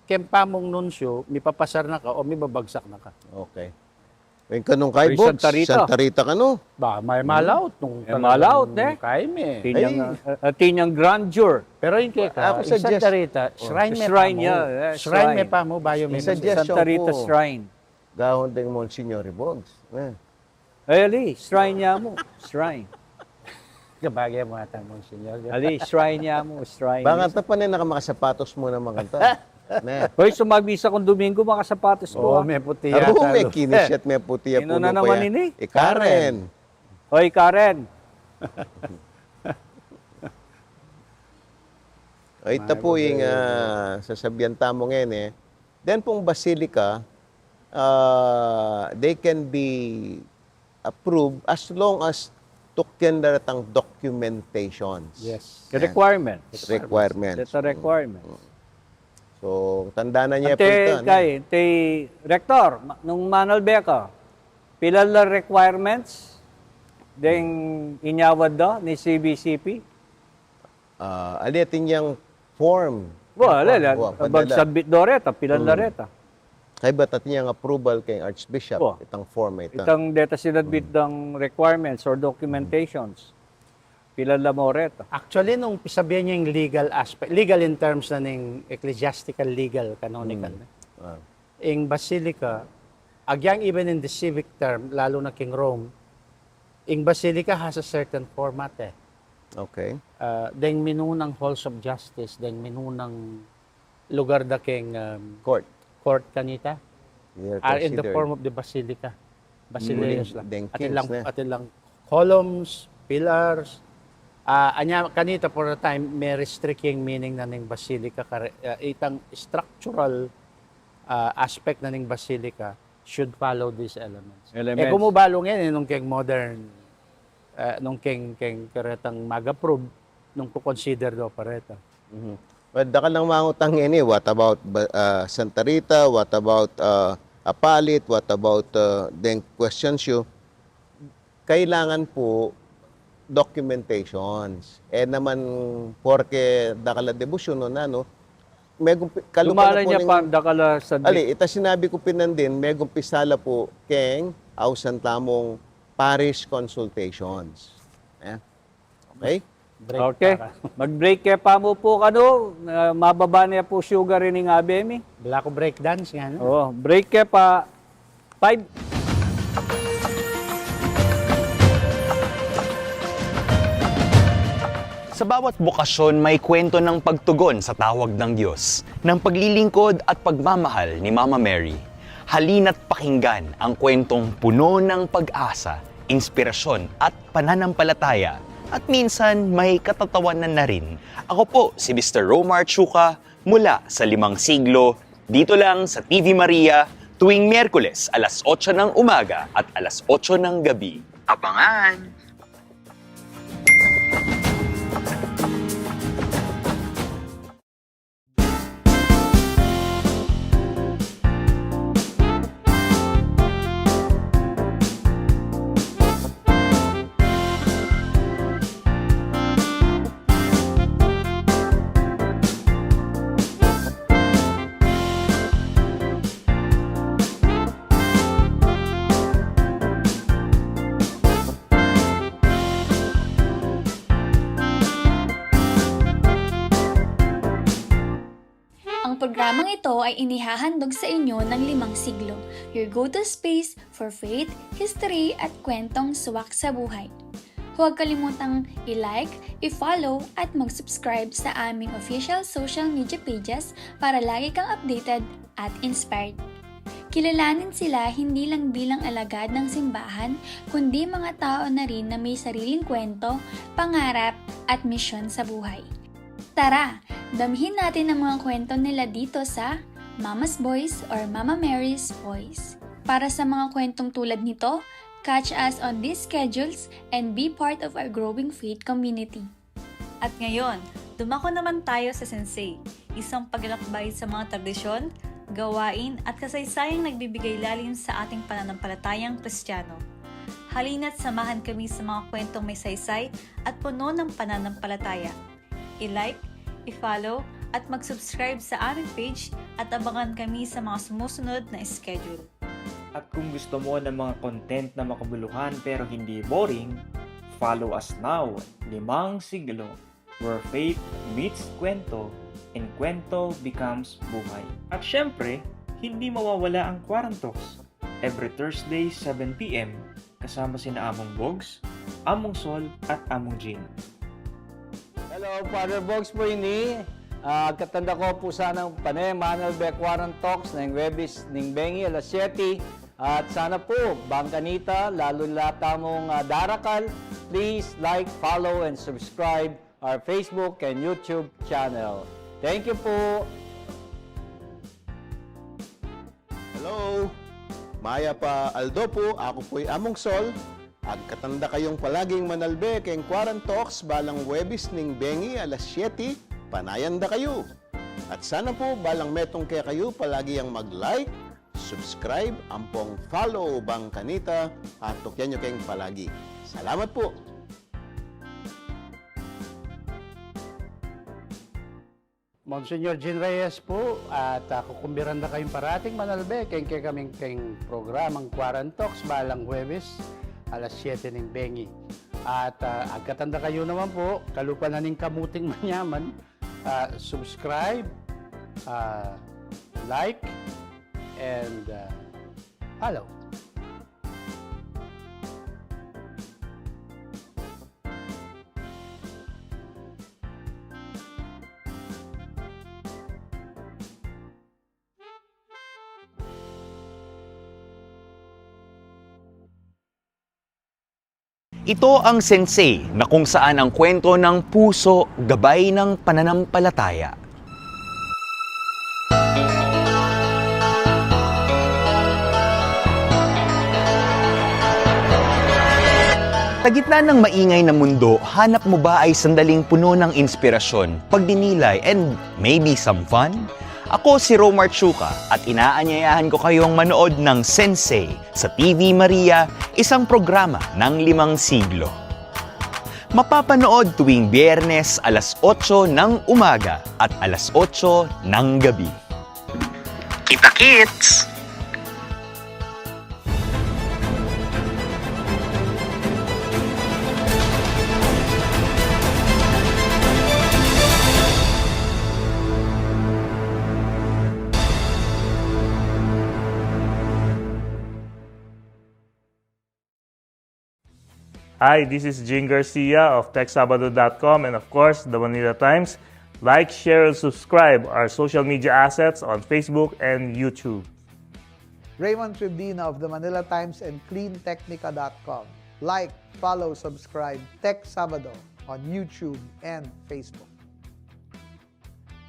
keng pamung nuncio, mipapasar na ka o mibabagsak na ka. okay. Yung kanung kay Ay, Bogs, Santa Rita. Santa Rita kanu? Ba, may malaut nung Eh, malaut, eh. Kay me. Atin yang, Ay. uh, atin yang grandeur. Pero yung kay ka, Ako yung suggest- Santa Rita, shrine me Shrine pa niya, mo. eh, Shrine me shrine. pa mo, bayu me. Yung suggestion Santa Rita ko, Shrine. Gahon ding Monsignor Bogs. Eh. Ay, ali, shrine niya mu. Shrine. Kabagay mo ata, Monsignor. Ali, shrine niya mu, shrine. Baka ta pa na nakamakasyapatos mu naman kanta. Hoy, sumabisa kung Domingo, makasapatos ko, ah. Me puti yata, Lord. Kinis ya't me puti a pulo na naman ini. I Karen. Hoy, Karen. Ay, ita pu ing, ah, sasabian tamu ngeni, eh. Then pung basilica, ah, they can be approved as long as tuken da retang documentations. Yes. Requirements. Requirements. Deta requirements. So, tanda na niya pu ita, kay, kay Rector, nung manalbe ka, pilan la requirements deng inyawad da ning C B C P? Ah, ali atin yang form. Wa, ala, ala. Pag-submit do reta, pilan la reta? Kaybat atin yang approval keng Archbishop, itang form ita. Itang deta sinubmit dang requirements or documentations. Pilan la mu reta? Actually, nung pisabian yang legal aspect, legal in terms na ning ecclesiastical legal, canonical na. Ing basilica, agyang even in the civic term, lalu na keng Rome, ing basilica has a certain format, eh. Okay. Ah, deng minunang halls of justice, deng minunang lugar da keng, um, court kanita are in the form of the basilica. Basileus la. Atin lang, atin lang columns, pillars. Ah, anya kanita for a time, me-restrict yang meaning na ning basilica, kare-, ah, itang structural, ah, aspect na ning basilica should follow these elements. E ku mu balu ngeni, eh, nung keng modern, eh, nung keng, keng karetang mag-approve, nung ku-consider do pa reta. Well, dakal nang mangutang ngeni, what about ba-, ah, Santa Rita? What about, ah, Apalit? What about, ah, deng questions yu? Kailangan pu documentations. E naman porke dakal a debosyun o nanu, megumpi-, kalupa na pu ning, dakal a sadit. Ali, ita sinabi ku pin nandin, megumpisa la pu keng ausan tamung parish consultations. Eh? Okay? Break. Okay. Mag-break ke pa mu pu kanu, ah, mababa ne pu sugar ining abe mi. Bala ku break dance ngana. Oo, break ke pa. Five. Sa bawat bokasyon, may kwento ng pagtugon sa tawag ng Diyos, ng paglilingkod at pagmamahal ni Mama Mary. Halina't pakinggan ang kwentong puno ng pag-asa, inspirasyon at pananampalataya, at minsan may katatawanan na rin. Ako po si Mister Romar Chuka mula sa Limang Siglo, dito lang sa T V Maria, tuwing Miyerkules alas otso ng umaga at alas otso ng gabi. Abangan! Ang programang ito ay inihahandog sa inyo ng Limang Siglo, your go-to space for faith, history, at kwentong swak sa buhay. Huwag kalimutang i-like, i-follow, at mag-subscribe sa aming official social media pages para lagi kang updated at inspired. Kilalanin sila hindi lang bilang alagad ng simbahan, kundi mga tao na rin na may sariling kwento, pangarap, at misyon sa buhay. Tara, damhin natin ang mga kwento nila dito sa Mama's Voice or Mama Mary's Voice. Para sa mga kwentong tulad nito, catch us on these schedules and be part of our growing faith community. At ngayon, dumako naman tayo sa Sensei, isang paglalakbay sa mga tradisyon, gawain at kasaysayang nagbibigay lalim sa ating pananampalatayang Kristiyano. Halina't samahan kami sa mga kwentong may saysay at puno ng pananampalataya. I-like, i-follow, at mag-subscribe sa aming page at abangan kami sa mga sumusunod na schedule. At kung gusto mo ng mga content na makabuluhan pero hindi boring, follow us now, Limang Siglo, where faith meets kwento and kwento becomes buhay. At syempre, hindi mawawala ang Quarantoks, every Thursday, seven p m, kasama sina Among Bogs, Among Sol, at Among Jean. Hello, Father Bogs po ini. Ah, agkatanda ko pu sanang pane, Manalbe Quarant Talks, neng Webis ning bengi, alas siyete. At sana pu, bang kanita, lalu la tamung, ah, darakal, please like, follow, and subscribe our Facebook and YouTube channel. Thank you pu. Hello! Mayap a aldo pu, aku pu'y Among Sol. Agkatanda kayung palaging manalbe keng Quarant Talks balang Webis ning bengi alas siyete, panayan da kayu. At sana pu balang metung kekayu palagi yang mag-like, subscribe, ampong follow bang kanita, at tukyan yu keng palagi. Salamat pu! Monsignor Jean Reyes pu, at, ah, kukumbiran da kayung parating manalbe keng kekaming keng programang Quarant Talks balang Huwebes, alas siyete ning bengi. At, ah, agkatanda kayu naman pu, kalupa na ning kamuting manyaman, ah, subscribe, ah, like, and, ah, follow. Ito ang Sensei, na kung saan ang kwento ng puso gabay ng pananampalataya. Sa gitna ng maingay na mundo, hanap mo ba ay sandaling puno ng inspirasyon, pagdinilay, and maybe some fun? Ako si Romar Chuka at inaanyayahan ko kayong manood ng Sensei sa T V Maria, isang programa ng limang siglo. Mapapanood tuwing Biyernes alas otso ng umaga at alas otso ng gabi. Kita-kits! Hi, this is Jing Garcia of Tech Sabado dot com and, of course, the Manila Times. Like, share, and subscribe our social media assets on Facebook and YouTube. Raymond Tribdina of the Manila Times and Clean Technica dot com. Like, follow, subscribe Tech Sabado on YouTube and Facebook.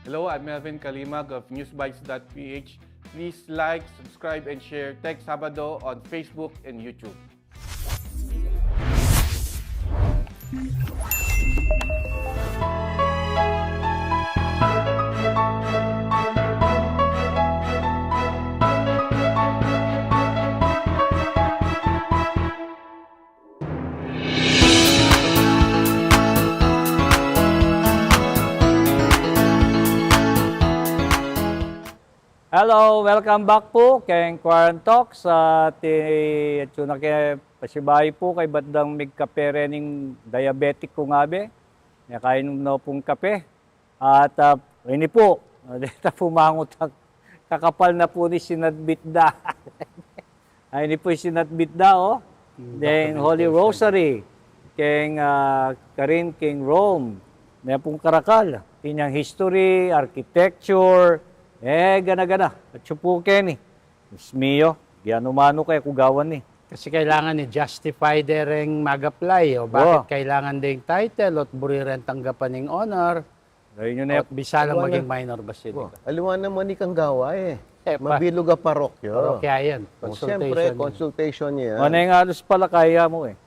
Hello, I'm Melvin Kalimag of newsbites dot P H. Please like, subscribe, and share Tech Sabado on Facebook and YouTube. Hello, welcome back pu keng Quarant Talks. At, eh, atsu na ke pasibayu pu kaybat dang migkape rening diabetic kung abe. Nya kainum no pung kape. At, ah, ini pu, deta pu mangutang, kakapal na pu ni sinadbit da. Ay, ini pu sinadbit da, o. Mm, deng Holy Rosary, keng, ah, karin keng Rome. Nya pung karakal, inyang history, architecture, e, gana-gana. Atsu pu keni. Diyos mio, giyanu manu kaya ku gawan ni. Kasi kailangan i-justify de reng mag-apply, o bakit kailangan deng title, o't buri reng tanggapan ing honor, o bisa lang maging minor basilica. Aliwa naman ikang gawa, e. Mabilug a parokya. Parokya yan. O, siyempre, consultation yan. Maneng alus pala kaya mu, e.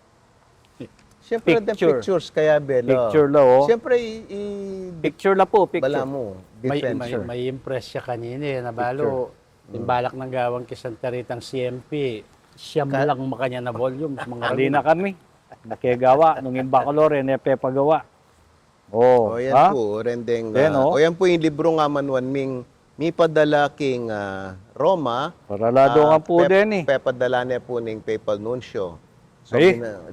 Siyempre, pictures kaya, Belo. Picture la, o. Siyempre, i-, i-, picture la pu, picture. Bala mu, may, may, may impress siya kanina, e, na balu. Picture. Ing balak nang gawan keng Santa Ritang C M P, siyam lang makanyan a volumes, mga ali na kami. Nakegawa, nung ing bakalore, ne pepagawa. O, yan pu, rendeng, o, yan pu ing libru nga manuan ming mipadala king, ah, Roma. Paralado nga pu deni. Pepadala ne pu ning papal nuncio. So,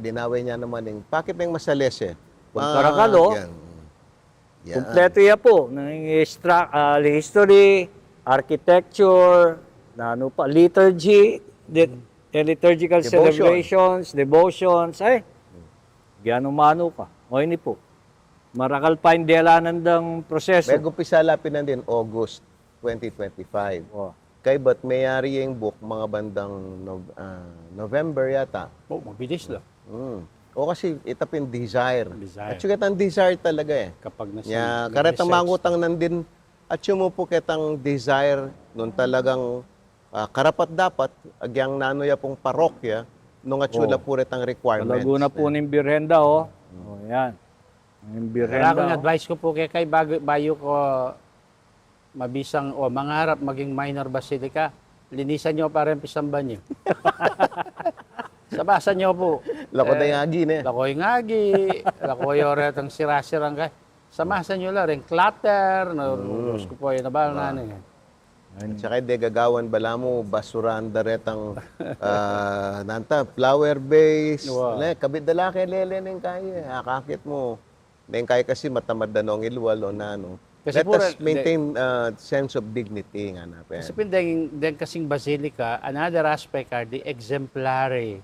dinawe nya naman ning pakit ning masalese. Pung karakal, o. Yan. Kumpleto ya pu, nang istra-, ah, history, architecture, nanu pa, liturgy, the, eh, liturgical celebrations, devotions, ay, giyanu manu ka. O, ini pu. Marakal pa ing delanan dang proseso. Megumpisa la pin nandin August twenty twenty-five. Oh. Kaybat meyari ya ing book mga bandang Nov-, ah, November yata. Oh, mabilis la. Mm. O kasi ita pin desire. Desire. At saka itang desire talaga e. Kapag nasa Ya, nag-research. Karetang mangutang nandin, at sumupu ketang desire nung talagang, ah, karapat-dapat, agyang nanu ya pung parokya, nung atsu la pu retang requirements. Laguna pu ning Birhen da, o. O, yan. Ning Birhen da, o. Advice ku pu keka, bayu, bayu ko mabisang, o, mangarap maging minor basilica, linisan yu pa reng pisamban yu. Samasan yu pu. Lako da ing agi, ne? Lako ing agi, lako yu retang sira-sirang kaya. Samasan yu la reng clutter, no, Diyos ku pu, yu na ba, nanu, e. At saka de gagawan balamu, basurahan da retang, ah, nanu ta, flower vase, ne, kabit da la kelele neng kaya, akakit mu. Neng kaya kasi matamad da nong ilwal o nanu. Let us maintain, uh, sense of dignity, ngana pa. Kasi pin deng, deng kasing basilica, another aspect are the exemplary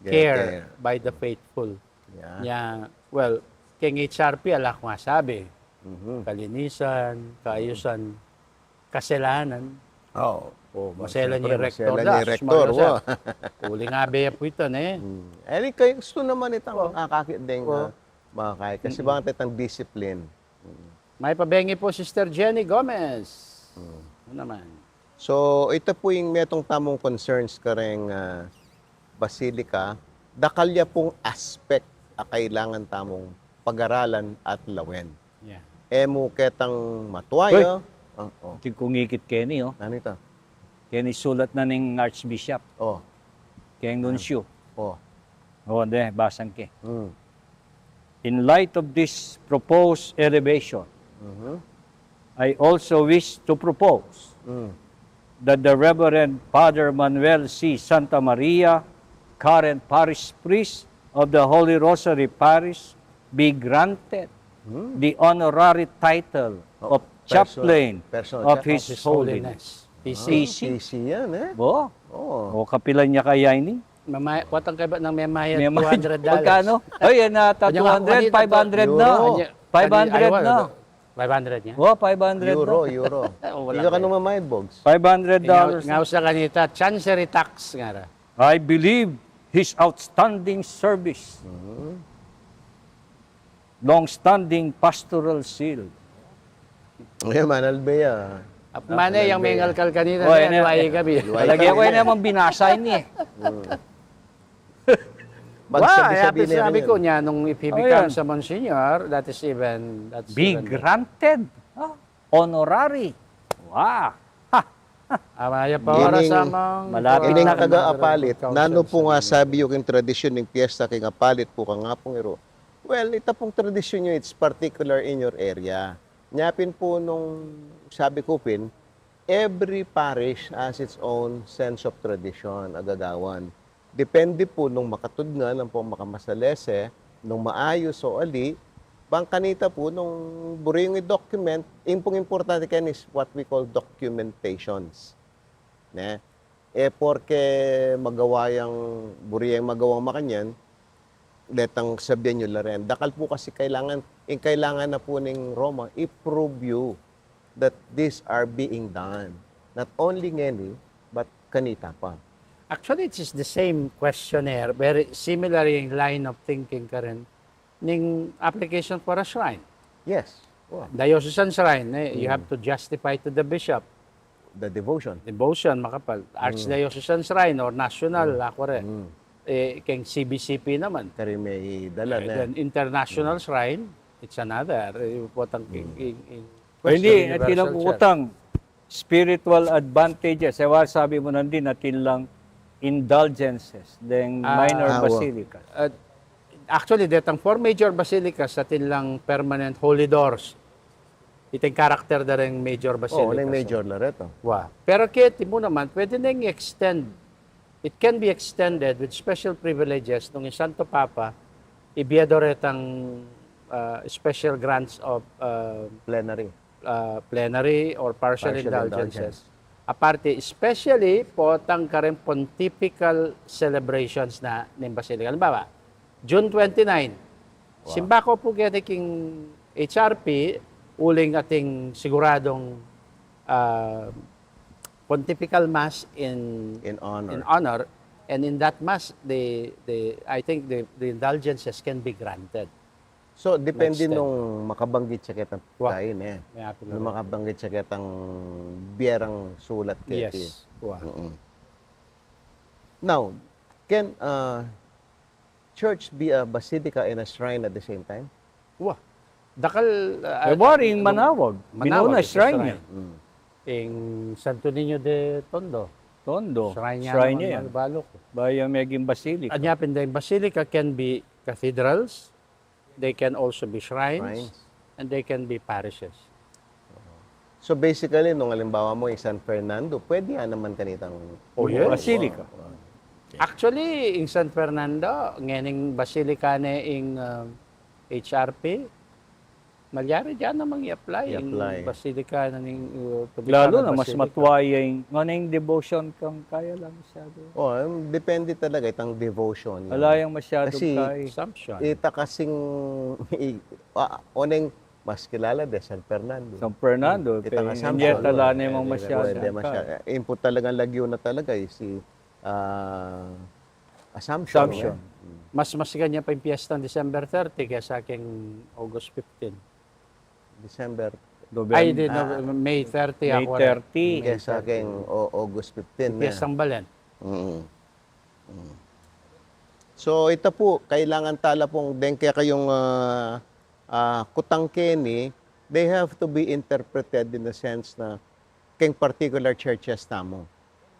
care by the faithful. Yeah. Nya, well, keng H R P, ala kung masabi. Kalinisan, kaayusan, kaselanan. O, maselan ya ing rektor da, maselan ya ing rektor, wa. Uling abe ya pu ita, ne? Kayu gustu naman itang akakit deng, ah, makakaya. Kasi bang itang discipline. Mayap a bengi pu, Sister Jenny Gomez. Ano naman? So, ita pu ing metung tamung concerns kareng, ah, basilica, dakal ya pung aspect a kailangan tamung pag-aralan at lawen. Yeah. E mu ketang matua ya. Atin kung ikit keni, o. Nanu ita? Keni sulat na ning Archbishop. O. Keng nuncio. O. O, de, basang ke. In light of this proposed elevation, I also wish to propose that the Reverend Father Manuel C. Santa Maria, current parish priest of the Holy Rosary Parish, be granted the honorary title of chaplain of His Holiness. P C. P C yan, e? O, kapilan ya kaya ini? Mamay-, kuwatang kaibat nang memayad two hundred dollars. Magkano? Ay, yan na ata, two hundred, five hundred na. Five hundred na. Five hundred nya? O, five hundred na. Euro, euro. Ika kanu mamayad, Bogs? Five hundred dollars. Nga usa kanita, chancery tax, ngara. I believe his outstanding service, long-standing pastoral zeal. Ay, manalbe ya. Mane yang mengalkal kanita, o, ne, yan, luwai kami. Lagi ku, e naman binasa ini, e. Wa, sabi-sabi, e, sabi ku nya, nung if he becomes a monsignor, that is even, that's even better. Be granted. Honorary. Wa. Amaya pa oras amang malapit na. Ining taga-Apalit, nanu pu nga sabi yu king tradisyun ning piyesta king Apalit pu kang Apung Iro? Well, ita pung tradisyun yu, it's particular in your area. Nya pin pu nung sabi ku pin, every parish has its own sense of tradition, a gagawan. Depende pu nung makatud ngan ampong makamasalese, nung maayus o ali, bang kanita pu nung buri yung i-document, ing pung importante keni is what we call documentations. Ne? E porke magawa yang, buri yang magawang makanyan, detang sabian yu la rin. Dakal pu kasi kailangan, ing kailangan na pu ning Roma, i-prove yu that these are being done. Not only ngeni, but kanita pa. Actually, it is the same questionnaire, very similar in line of thinking karin, ning application for a shrine. Yes. Diocesan shrine, e, you have to justify to the bishop. The devotion. Devotion, makapal. Archdiocesan shrine or national, aku re. E, keng C B C P naman. Kari me dala, e, ne? Then international shrine, it's another. E, potang king, king, king Ay, hindi, at ilang utang, spiritual advantages. E, wa, sabi mu nandin, atin lang indulgences, deng minor basilicas. Actually, detang four major basilicas, atin lang permanent holy doors. Itang karakter da reng major basilicas. O, neng major la reto. Wa. Pero keti mu naman, pwede neng i-extend. It can be extended with special privileges nung ing Santo Papa, ibie do retang, ah, special grants of, ah, plenary, ah, plenary or partial indulgences. Aparte, especially potang kareng pontifical celebrations na ning Basilica. Halimbawa, June twenty-nine, Wow. Simba ko pu keti king H R P, uling ating siguradung, ah, pontifical mass in, In honor. In honor, and in that mass, the, the, I think the, the indulgences can be granted. So, depende Next time. nung makabanggit siya ketang Wa. pagkain, eh. May apil Nung na rin. makabanggit siya ketang bierang sulat keti. Yes. Wa. Mm-mm. Now, can, uh, church be a basilica and a shrine at the same time? Wa. Dakal, uh, Eh, wari ing uh, manawag. Manawag Binuna, is a shrine shrine. niya. Mm. Ing Santo Niño de Tondo. Tondo. Shrine niya Shrine naman, niya yan. Balu ko. Baya meging basilica. Anya pin, the basilica can be cathedrals, they can also be shrines, Shrines. and they can be parishes. So basically, nung halimbawa mo, ing San Fernando, pwede yan naman kanitang Oh, yes. Basilica. Actually, ing San Fernando, ngening basilica ne ing, um, H R P, malyari diyan namang i-apply, ing I-apply. basilica na ning, uh, Tubig Lalo Tangan na mas Basilica. matwaya ing, nganeng devotion kang kaya lang masyado. Oh, um, depende talaga itang devotion yan. Ala yang masyadong Kasi, kaya. Assumption. ita kasing, i-, ah, oneng mas kilala de San Fernando. San Fernando, Hmm. Itang pe-, Assumption. hindi talaga namang Eh, masyado pwede ang masyado. kaya. Input talagang lagyu na talaga, eh, si, ah, Assumption, Assumption. eh. Hmm. Mas, mas ganyan pa yung piyesta ng December thirty kesa king August fifteen. December. November. Ay, di, no, Ah. May thirty May ako rin. thirty. May Kesa thirty. king O-, August fifteen Yung na. piyestang Balen. Mm. Mm. So, ita pu, kailangan tala pung deng kekayung, ah, ah, kutang keni, they have to be interpreted in the sense na keng particular churches tamu.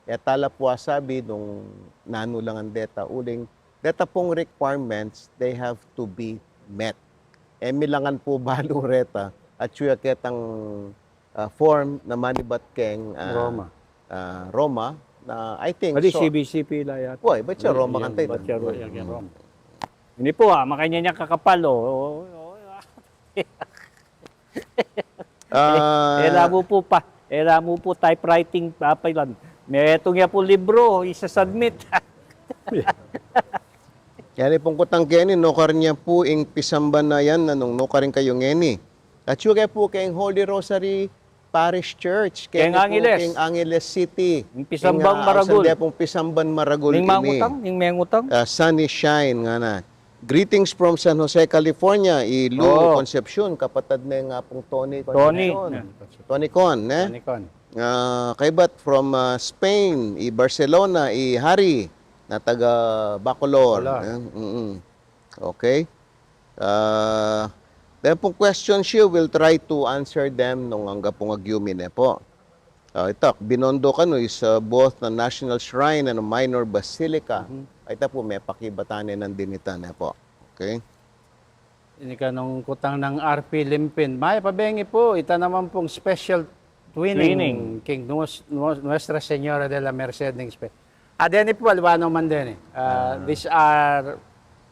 E tala pu asabi nung nanu la ngan deta, uling deta pung requirements, they have to be met. E mi la ngan pu balu reta, atyu ya ketang, ah, form na manibat keng, ah, Roma. ah, Roma, na I think Pwede so. C B C P la yata. Uy, ba't siya Roma Yan, kanta ito? ba't siya Roma? Yan, yan, Roma. Ini pu, ah, makanyan yang kakapal, oh. Oh, oh, oh. Ah. E la mu pu pa, e la mu pu typewriting, apa ilan. Metung ya pu libro, isa-submit. Yan i pung kutang keni, nukarin ya pu ing pisamban na yan, nanung nukarin kayu ngeni. Atyu ke pu keng Holy Rosary Parish Church, Keng keni pu Angeles. keng Angeles City. Ing pisambang Ing, ah, maragul. ausan de pung pisamban maragul Ning ini. mangutang, ning mengutang. Ah, Sunny Shine ngana. Greetings from San Jose, California, i Lou Oh. Concepcion, kapatad ne nga pung Tony Tony. Concepcion. Yeah. Tony Con, ne? Tony Con. Ah, kaybat from, ah, Spain, i Barcelona, i Harry, na taga Bacolor, Bacolor. eh? Mm-mm. Okay. Ah, metung pung questions yu, we'll try to answer them nung angga pung agyumi ne pu. Ah, ita, Binondo kanu is, ah, both a national shrine and a minor basilica. Mhm. Ay, ita pu, mepakibat ne nandin ita ne pu. Okay? Ini kanung kutang nang R P Limpin. Mayap a bengi pu, ita naman pung special twinning Twinning. king Nues-, Nues-, Nuestra Señora de la Merced ning spe-, Ah, deni pu, aliwa no man deni. Ah, Ah. these are,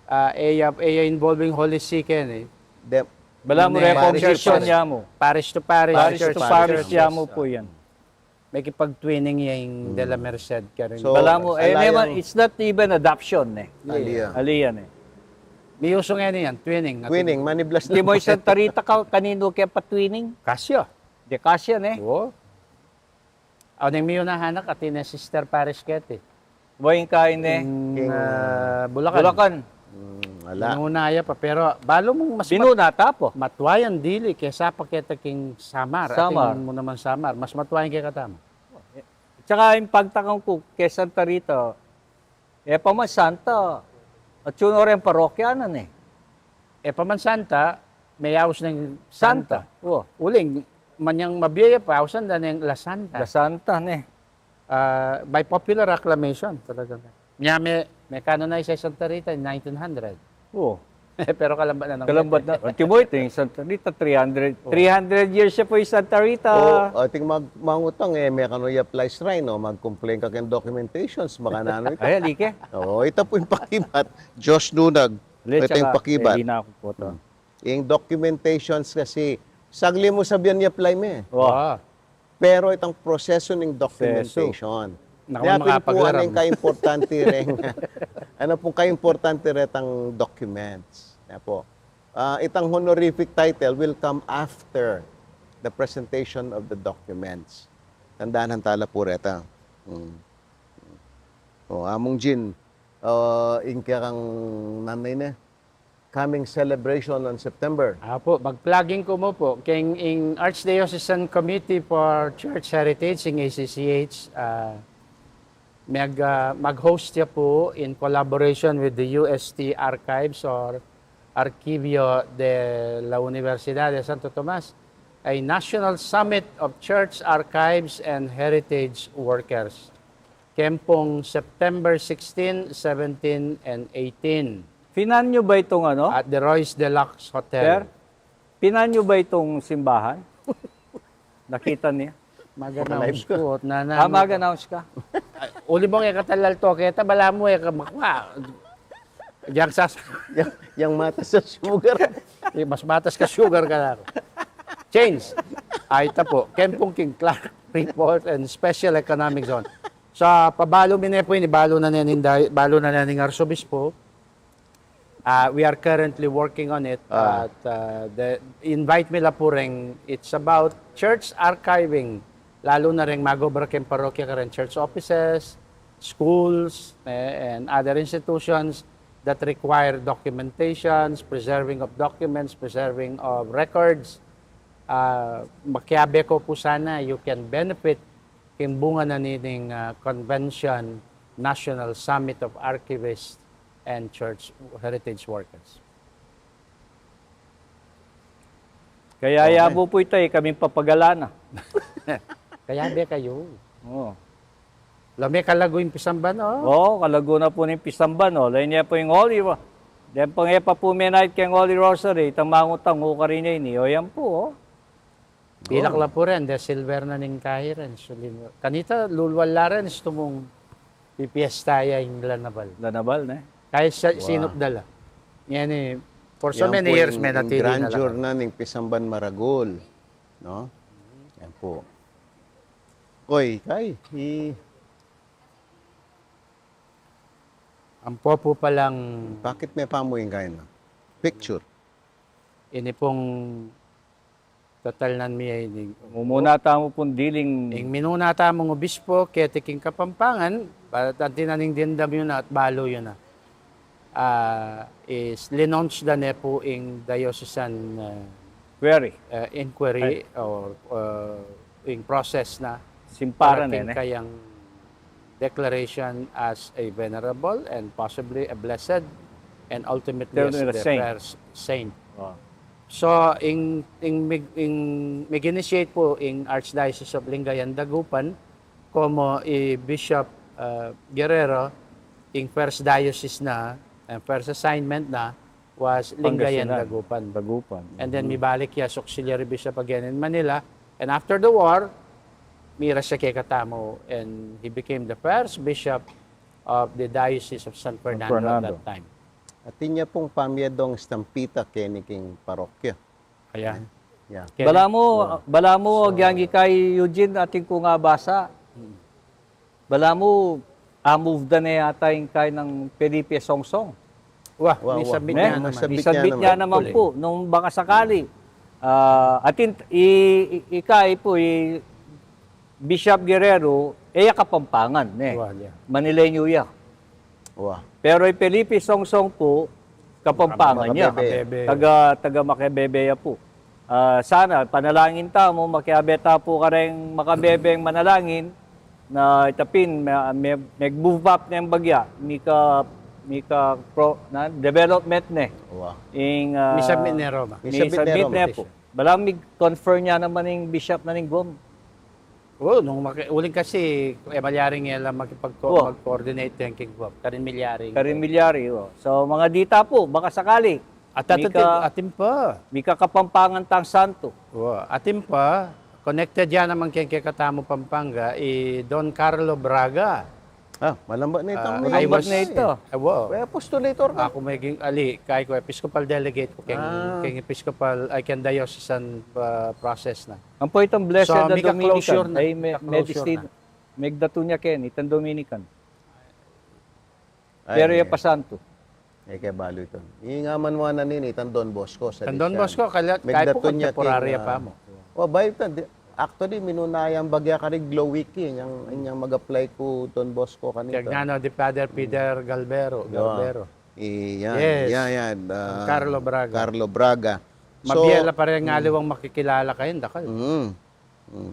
ah, area, area involving Holy See keni. De-, Balamu ne, recognition parish, ya mu. Parish to parish, Parish church to to parish, church. ya mu pu yan. Mekipag-twinning ya ing Hmm. De la Merced karin. So, Balamu, eh, ala neman, yang it's not even adoption, eh. Ala ya. Ala yan, eh. Miyusu ngeni yan, twinning. Twinning, maniblas Di na mo pu. Isang tarita ka, kaninu ke pa-twinning? Kasya. Di kasya, ne? Oo. Aw, neng miyunahan na, atin ne sister parish keti. Wa ing kain ne? King, King ah, Bulacan. Bulacan. Mm, ala. Nung una ya pa, pero balu mung mas mat-, Binuna ta pu. matwa yang dili kesa pa keta king Samar. Samar. Atin mu naman Samar. Mas matwa yang kekatamu. Tsaka ing pagtakam ku, keng Santa Rita, E pa man santa, atyu no reng parokya na ne. E pa man santa, meyaus neng Santa. Santa. O. Uling, manyang mabie ya pa, ausan da neng La Santa. La Santa, ne. Ah, by popular acclamation, talaga. Nya me, me-canonize ya i Santa Rita in nineteen hundred. O. Pero kalambat na nang Kalambat na. Antimo ito, ing Santa Rita, three hundred, O. three hundred years ya pu ing Santa Rita. O, ating mag-, mangutang, e, mekanu i-apply shrine, no? Mag-complain ka keng documentations, makananu ita. Ay, ali ke. O, ita pu ing pakibat. Diyos nunag. Ito ing pakibat. Ing documentations kasi, sagli mu sabian i-apply me. Wa. Pero itang proseso ning documentation. Proseso. Naku, nya pin pu, makapaglaro. Ano ing kaimportante reng, ano pung kaimportante retang documents? Nya pu. Ah, itang honorific title will come after the presentation of the documents. Tandanan tala pu reta. Hmm. O, Among Jean, ah, ing kekang nanay ne, coming celebration on September. Apo, mag-plugging ku mu pu. Keng ing Archdiocesan Committee for Church Heritage, ing A C C H, ah, mag, ah, mag-host ya pu in collaboration with the U S T Archives or Archivio de la Universidad de Santo Tomas, a National Summit of Church Archives and Heritage Workers. Keng pung September sixteen, seventeen, and eighteen. Pinan yu ba itong ano? At the Royce Deluxe Hotel. Sir? Pinan yu ba itong simbahan? Nakita niya? Mag-announce ku, at nana-, Ah, mag-announce ka? Ay, uli mung e ka talal to, keta balamu e ka makwa. Yang sas- Yang, yang matas a sugar. Eh, mas matas ka sugar ka na. Change. Ay, ita pu. Keng pung King Clark Report and Special Economic Zone. Sa pabalu mi ne pu ini, balu na ne ning day-, balu na ne ning Arsobispo. Uh, we are currently working on it. Ah. At, uh, the invite mi la pu reng, it's about church archiving, lalu na reng mag-obra keng parokya, kareng church offices, schools, eh, and other institutions that require documentations, preserving of documents, preserving of records. Uh, makiabe ko pu sana, you can benefit king bunga na nining, uh, convention, National Summit of Archivists and Church Heritage Workers. Kaya Okay. Yabo pu ita, eh, kaming papagalan na. Kaya be kayu. Oo. Lame kalagu ing pisamban, oh. Oo, kalagu na pu ning pisamban, oh. Lain ya pu ing Holy Ro-, den pang e pa pu menait keng Holy Rosary, itang mangutang, o, karin ya ini, o, yan pu, oh. Bilak la pu ren, de silver na ning kahi ren, sulin. Kanita, lulwal la ren, istu mung pipiesta ya ing lanabal. Lanabal, ne? Kahit sa, Wow. sinup da la. Yan eh, for so Yan many pu years, ing, may ing natili na grandeur lang. Na ning pisamban maragul, no? Yan pu. Oy, kay, i- Ampo pu palang Bakit me pamu ing kain na? Picture. Ini pung tatalnan mi ay ini. Mumuna tamu pung diling. Ing minuna tamung obispo keti king Kapampangan, pa-, anti na ning dimdam yu na at balu yu na. Ah, is linaunch da ne pu ing diocesan, ah, Query. ah, inquiry Ay. or, ah, ing process na Simparan para king eh, ne? kayang declaration as a venerable and possibly a blessed and ultimately as Ultimately a the saint. first saint. Oh. So, ing, ing mig-, ing mig-initiate pu ing Archdiocese of Lingayen Dagupan, komo i Bishop, uh, Guerrero, ing first diocese na, and first assignment na, was Lingayen Pangasinan. Dagupan. Dagupan. And then, Mhm. mibalik ya as auxiliary bishop again in Manila. And after the war, miras ya kekatamu, and he became the first bishop of the Diocese of San San Fernando at Fernando. that time. Atin ya pung pamye dong estampita keni king parokya. Ayan. Yeah. Kaya Balamu, Wow. balamu, So, agyang ikay Eugene, atin kung abasa. Mm. Balamu, a-move da ne yata ing kay nang Felipe Songsong. Wah, Wah, wah. ni-submit Ne? niya naman. Ni-submit Ni-submit niya niya naman. naman Huli. po, nung baka sakali. Ah, atin, i, i, ikay po, i Bishop Guerrero, e ya Kapampangan, ne? Wah, yeah. Manileño ya. Wah. Pero i Felipe Songsong po, Kapampangan ya. Makabebe. Makabebe. Taga, taga Makabebe ya po. Ah, sana, panalangin tamu, makiabe ta po kareng makabebeng manalangin, na ita pin, me-, me-, meg-move up ne ing bagya, mika, mika pro-, na, development ne. Wah. Ing, ah, Ni-submit ne Roma. Ni-submit ne ni-submit Roma. ne po. Balamu mig-confer ne naman ing bishop na ning Guam. O, nung maki-, uling kasi, e malyaring e la makipag-co-, Wa. mag-coordinate den king Guam. Karin milyari. Karin milyari, o. So, mga dita po, baka sakali. At, at, Mika-, atin pa. Mika Kapampangan tang santo. Wa, atin pa, connected ya naman keng kekatamu Pampanga, i Don Carlo Braga. Ah, malamba na itang Ah, mga I was Malamba na ito. Eh, wa. Kaya apostolator ka. Aku meging, ali, kay ku Episcopal delegate ku keng, Ah. keng Episcopal, ay, keng diocesan, ah, process na. Ampo itang Blessed So, a mika Dominican. closure na, Ay, me-, mika closure medicine, na. megdatu nya ken, itang Dominican. Ay, Pero eh. ya pa santo. E ke balu itu. Inga man wa na nini, itang Don Bosco, sa Itang Don Bosco, kaya, kahit po contemporary pa mo. O, ba ito, actually, minuna yang bagya kari Glow Wiki, yang, yang mag-apply ku Don Bosco kanito. Kaya nga, no, di Father Peter Galbero, Galbero. Iyan, yes. Iyan, iyan, Carlo Braga. Carlo Braga. So, mabiyela pa rin nga aliwang makikilala kayo, dakal. Mm. Mm.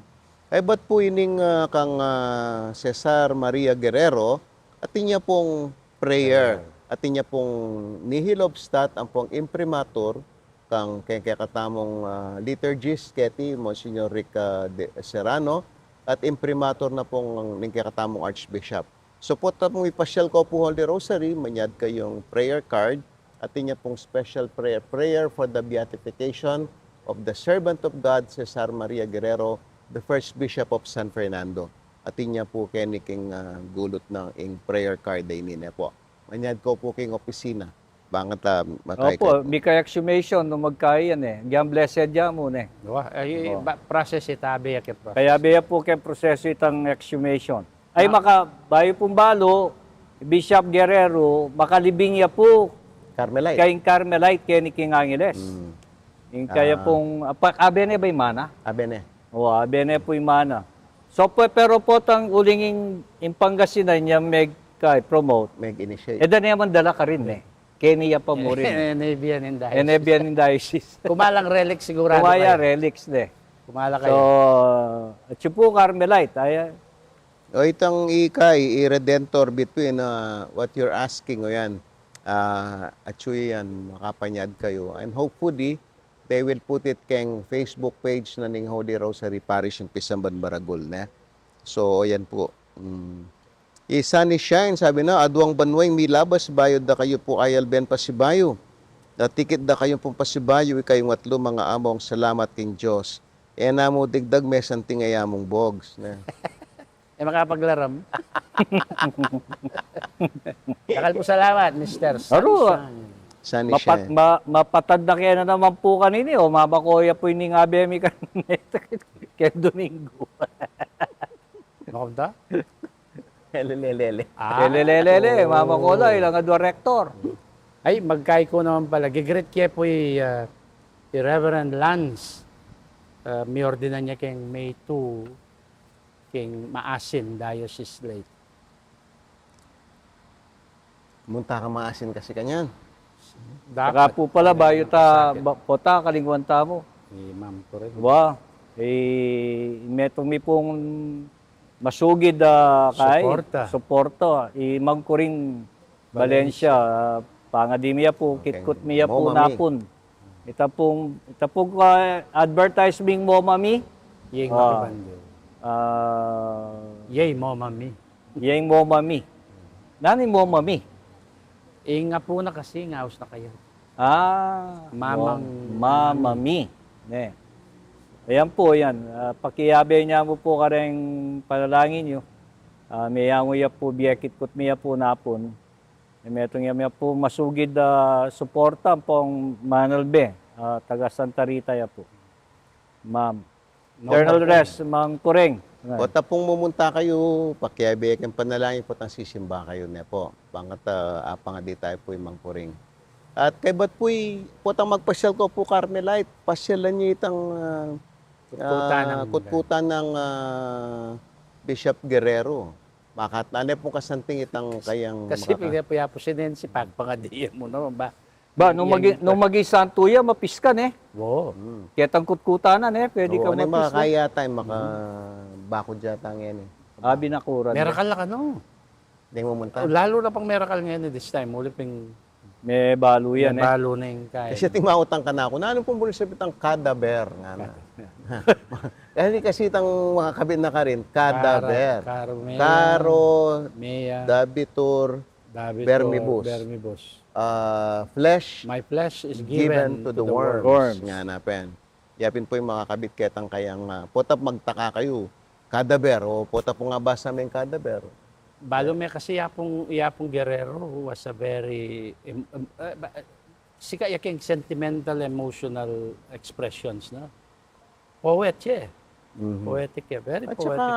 Ay, ba't po ining, ah, kang, ah, Cesar Maria Guerrero, atin ya pong prayer, atin ya pong nihil obstat ampong imprimatur, kang keng kekatamung, ah, liturgist keti Monsignor Rick, ah, de Serrano, at imprimatur na pong ning kekatamung Archbishop. So, pota pung mipasyal ko pu Holy Rosary, manyad kayung prayer card, atin ya pung special prayer, prayer for the beatification of the servant of God, Cesar Maria Guerrero, the first Bishop of San Fernando. Atin ya pu keni king, ah, gulut nang ing prayer card a ini ne po. Manyad ko pu king opisina. Bang ta, matay Opo, ka. Bika exhumation, no magkaiyan e. Gyan blessed ya mu ne. Wa, ay, ba, process ita, abe ya ke process. Kaya abe ya pu ke proseso itang exhumation. Ay, maka, bayu pung balu, Bishop Guerrero, makalibing ya pu Carmelite. Keng Carmelite, keni king Angeles. Mm. Ing kaya pung, apa, abe ne ba ing mana? Abe ne. O, abe ne pu ing mana. So, pu, pero potang uling ing, ing Pangasinan ya meg-, kay, promote. Meg-initiate. E, da ne man dala karin ne. Keni ya pa mu rin. N A B N in diocese. N A B N in diocese. Kumalang relics sigurado kayo. Kumaya relics ne. Kumala kayo. So, at siya pu Carmelite, ay, O, itang ikay, i-Redentor between, ah, what you're asking, o yan. Ah, atsu yan, makapanyad kayu. And hopefully, they will put it keng Facebook page na ning Holy Rosary Parish in Pisamban, Baragul, ne? So, o yan pu. Mm. I Sunny Shine, sabi na, aduang banua ing milabas, bayu da kayu pu ayalben pasibayu. At ikit da kayu pung pasibayu, ikayung atlu, mga among, salamat king Dios. E na mu digdag, mesanting a ya mung bogs, ne? E makapaglaram. Dakal pu salamat, Mister Aru, ah. Sunshine. Sunny Mapat-, Shine. ma-, mapatad na kaya na naman pu kanini, o, mamakoya pu ini nga abe mi kanini. Kaya Domingo. Makamta? Lele, lele. Ah. Lele, lele, lele. Oo. Mamakola, ilang adwa rector. Ay, magkai ku naman pala. Gigreet ke pu i, ah, i Reverend Lance. Ah, miordinan ya keng May two. King Maasin, Diocese Lake. Munta ka Maasin kasi kanyan. Dapat. Saka pu pala, bayu ta, ba-, pota, kalingwan tamu. I Ma'am Corinne. Wa, i, metung mi pung masugid a, kay, suporta. Suporta. I Ma'am Corinne Valencia, ah, pangadi mi ya pu, okay. Kitkut mi ya pu, Momami. Napun. Ita pung, ita pung, ah, advertising Momami. Yeng Momami. Ah, yeng Momami. Yeng Momami. Nanu ing Momami? Ing apu na kasi, ngaus na kaya. Ah, Mamang Mo-, Momami. Ne. Ayan pu, ayan. Ah, pakiabe ne mu pu kareng panalangin yu. Ah, metung ya pu, bie kitkut mi ya pu napun. E metung ya, ya pu masugid a suporta ampong manalbe, ah, taga Santa Rita ya pu. Ma'am. Eternal rest, Mang Kureng. Pota pung mumunta kayu, pakiabe keng panalangin, potang sisimba kayu ne pu. Bang ta, ah, apangadi tayu pu i Mang Kureng. At kaybat pu i, potang magpasyal ko pu Carmelite, pasyalan yu itang, ah, kutkutan, ah, nang, kutkutan nang, ah, Bishop Guerrero. Bakit? Nanu pung kasanting itang kayang kasi maka- pigapuyapus inin si pagpangadi mu naman ba? Ba, nung magi-, nung maging santo ya, mapiskan e. Oo. Hmm. Ketang kutkutan na e, pwede ka mapiskan. Makakaya tayo, maka-, bakod yata ngayon e. Abi na kura. Merakal na ka, no? Di mumunta. Lalo na pang merakal ngayon e, this time. Uli ping Mebalu yan e. Mebalu na ing kain. Kasi ating mautang kanaku, nanu pung buri sabitang kadaber, ngana. Kasi, kasi itang makakabit na karin, kadaber. Kara-, karo, mea, karo, mea, dabitur, dabitur, vermibus. Vermibus. Ah, flesh, my flesh is given to the worms. Worms. Ngana pen. Ya pin pu ing makakabit ketang kayang, ah, pota magtaka kayu, kadaber, o pota pu nga basa meng kadaber. Balu me kasi ya pung, ya pung Guerrero was a very, em, em, eh, ba-, eh, sika ya keng sentimental, emotional expressions, no? Poet siya e. Mhm. Poetic ya, very poetic. At saka,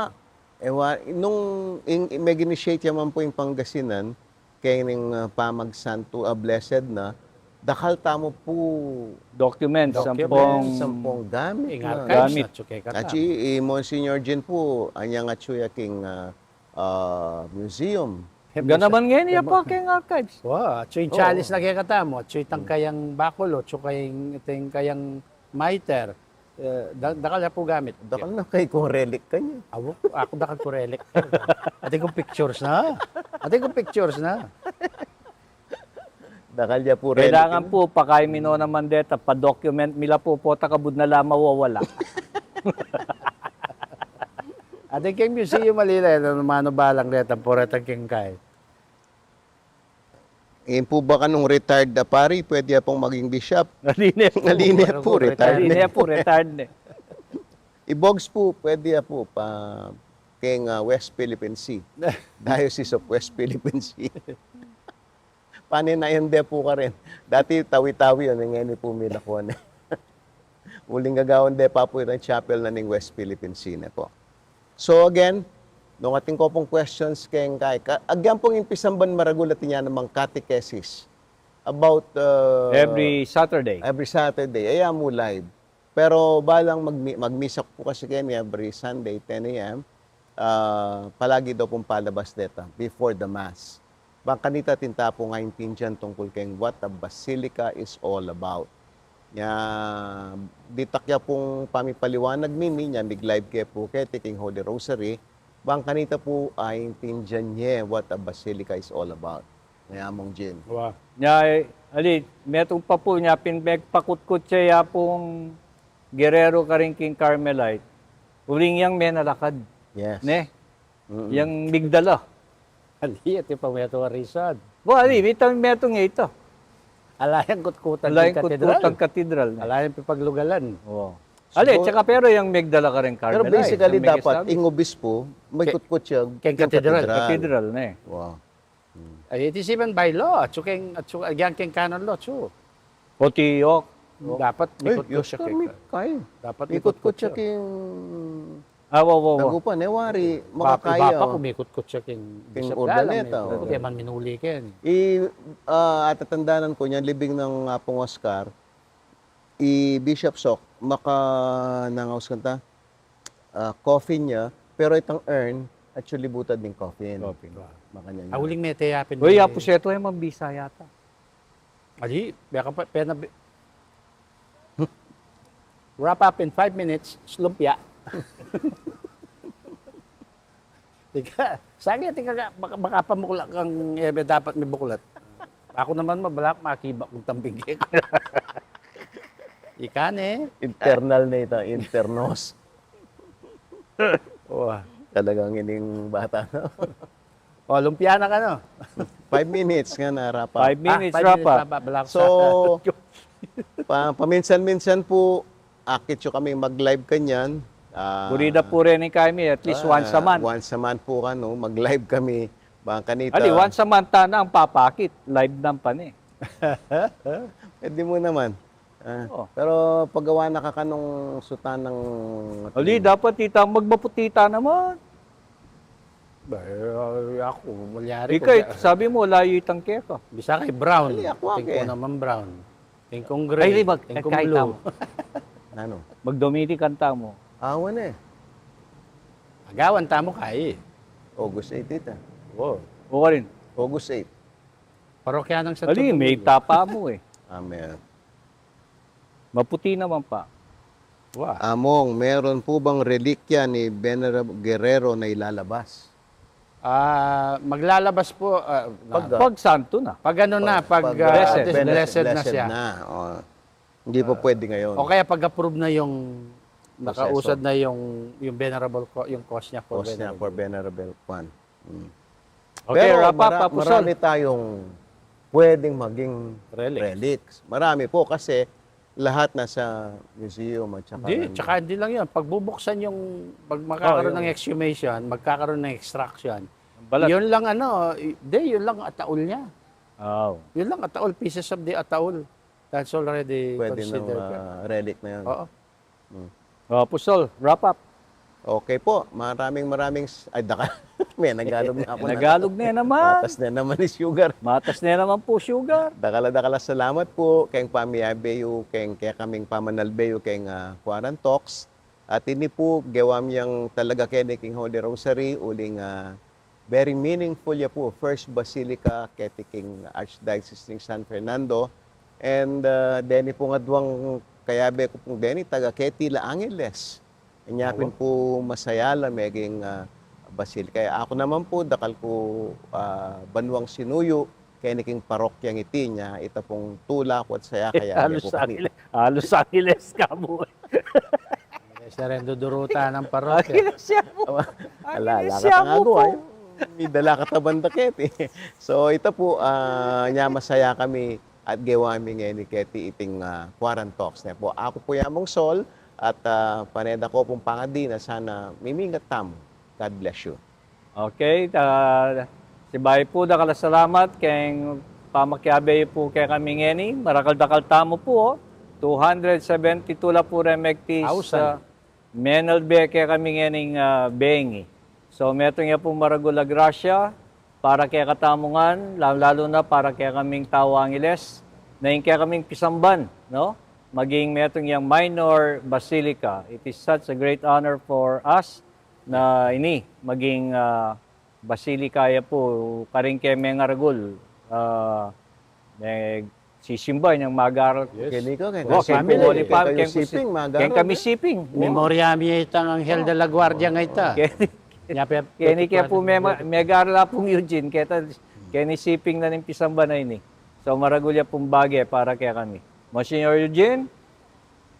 ewa, nung in-, in-, mag-initiate ya man pu ing Pangasinan, keng, ah, pamagsantu, ah, blessed na, dakal tamu pu documents, documents, ampong, ampong gamit. Ing na archives gamit na, tsuke kata. At si, i Monsignor Jean pu, anyang atsu ya king, ah, ah, museum. Ganaman ngeni ya pa keng archives. Wa, atsu ing chalice na kekatamu, atsu itang kayang bakulo, atsu kayang, itang kayang mitre. Eh, da-, dakal ya pu gamit. Dakal na kay ku relic kanya. Awu, aku dakal ku relic. Atin kung pictures na. Atin kung pictures na. Dakal ya pu relic. Kailangan pu, pakay mi no naman deta, pa-document mi la pu, pota kabud na la mawawala. Atin keng museum, ali la, ano, manu balang deta, pota keng kay. Ing pu ba kanung retired na pari, pwede ya pung maging bishop? Ali ne pu. Ali ne pu, retired ne. Ali ne pu, retired ne. I Bogs pu, pwede ya pu pa keng, ah, West Philippine Sea. Diocese of West Philippine Sea. Pane na yan de pu karin. Dati Tawi-Tawi yun, ngeni pu milakwan. Uling gagawan de pa pu itang chapel na ning West Philippine Sea ne pu. So again, nung atin ku pung questions keng kay, ka-, agyan pung impisan ban maragul atin ya namang catechesis about, uh, every Saturday. Every Saturday, aya mu live. Pero balang magmi-, magmisa ku pu kasi keni every Sunday, ten A M, ah, palagi daw pung palabas deta before the Mass. Bang kanita atin ta pung aintindian tungkul keng what a basilica is all about. Nya, ditak ya pung pamipaliwanag mi, mi, nya mig-live ke pu keti king Holy Rosary, bang kanita pu aintindian ye what a basilica is all about. Nya, Among Jean. Wa. Nya, eh, ali, metung pa pu, nya pin megpakutkut ya ya pung Guerrero karin king Carmelite. Uling yang menalakad. Yes. Ne? Mm-mm. Yang migdala. Ali, atin pa metung arisan. Wa, ali, metung, metung ya ita. Ala yang kutkutan king katedral. Ala yang kutkutan katedral, ne? Ala yang pipaglugalan. Wa. Ali, siguro, tsaka pero yang migdala karin Carmelite, basically, yang dapat ing obispo, mikutkut ya keng katedral. Katedral, ne? Wa. Hmm. Ay, it is even by law, atsu keng, atsu, agyan keng canon law, atsu. O, tiyok. Dapat mikutkut ya keng, dapat mikutkut ya keng, ah, wa, wa, wa. Dagupan, e wari, makakaya. Bapa ku mikutkut ya keng Bishop Galang, Urdaneta, e, o. Kaya man minuli keni. I, ah, atatandanan ku nya, libing nang Apung Oscar, i Bishop Sok, maka nangaus kanta, ah, coffin ya, pero itang urn, atsu libutad ning coffin. Coffin. Makanyan ya. Ah, uling mete ya pin. Uy, e, Apu Seto, e, mabisa yata. Ali, beka pa, pena bi-, wrap up in five minutes, slumpia. Ika, sagi, ika, baka, baka pamukla kang, e, dapat mibuklat. Aku naman, mabalak makiba kung tambing keka. Ika ne. Internal ne ita, internos. Wa. Talagang ining bata, no? O, lumpia na ka, no? Five minutes nga na, wrap up. Five minutes, wrap up. Ah, five minutes, wrap up. Balak sa. So, pa-, paminsan-minsan pu, akit yu kami mag-live kanyan. Ah, buri da pu reni kami, at least, ah, once a month. Once a month pu kanu, mag-live kami. Bang kanita. Ali, once a month ta nang papakit, live nang pani. Pwede mu naman. Ah, o. Pero pagawa na ka kanung sutan nang... Ali, dapat ita, magmaputi ta naman. Ba, e, aku, malyari ku. Ika, sabi mu, layu itang keka. Bisa kay brown. Ali, aku, tingku naman brown. Tingkung gray, ay, di, mag-, tingkung blue. Nanu? Mag-Dominican tamu. Awan e. Agawan tamu kay. August eight ita. O. O, karin. August eight. Parokya nang Santo Domingo. Ali, may tapa mu e. Amen. Maputi naman pa. Wa. Among, meron po bang relikya ni Venerable Guerrero na ilalabas? Ah, maglalabas po, ah, na. Pag, ah, pag santo na. Pag ano na, pag, pag, ah, blessed. Blessed, blessed na siya. Blessed na, o. Hindi pa pwede ngayon. O kaya pag-approve na yung, nakausad na yung, yung venerable co-, yung cause niya for venerable. Cause niya for venerable kwan. Hmm. Okay, pero wrap up, mara-, Apostle. Marami tayong pwedeng maging relics. Relics. Marami po kasi lahat nasa museum at saka... Hindi, nandun. Tsaka hindi lang yun. Pag bubuksan yung, pag magkakaroon ng exhumation, magkakaroon ng extraction. Balat. Yun lang ano, i-, hindi, yun lang ataol niya. Oh. Yun lang ataol, pieces of the ataol. That's already considered, ah, relic na yun. Oo. Hmm. O, Apostle, wrap up. Okay po, maraming, maraming s-, ay, dakal. May Nagalog na ako, Nagalog na naman. Matas na naman i sugar. Matas na naman pu sugar. Dakal a dakal a salamat pu keng pamiyabe yu, keng kekaming pamanalbe yu keng, ah, Quarantox. At ini pu, gewa mi yang talaga keni king Holy Rosary, uling, ah, very meaningful ya pu, First Basilica keti king Archdiocese ning San Fernando. And, ah, deni pung aduang kayabe ku pung deni, taga keti la Angeles. Anya pin pu masaya la meging, ah, basilica. Aku naman pu, dakal ku, ah, banuang sinuyu keni king parokyang iti, nya ita pung tula ku at saya kayabe ku. Halos Angeles, halos Angeles ka mu. Seren dudurutan ing parokya. Angeles ya mu. Ala, Angeles ya mu pu. Ay, may dala ka ta banda keti. So, ita pu, ah, nya masaya kami at gewa mi ngeni keti iting, ah, Quarantox ne pu. Aku pu ya mung Sol, at, ah, pane da ku pung pangadi na sana mimingat tamu. God bless you. Okay, ah, sibayu pu, dakal a salamat keng pamakiabe yu pu kekami ngeni. Marakal-dakal tamu pu, oh. Two hundred seventy-two la pu reng migtis, ah, menalbe kekami ngening, ah, bengi. So, metung ya pung maragul a grasya para kekatamu ngan, lalu-lalu na para kekaming tau Angeles, na ing kekaming pisamban, no? Maging metung yang minor basilica. It is such a great honor for us na ini maging, ah, basilica ya pu, karin ke mengaragul, ah, me-, sisimba inyang mag-aral. Yes. Keni ka, keng Holy Family. Keng kami siping, mag-aral, keng kami siping. Memoria mi itang Anghel de la Guardia nga ita. Keni, keni ke pu me-, mag-aral a pung Eugene, keta, keni siping na ning pisamban a ini. So, maragul ya pung bage para kekami. Monsignor Eugene?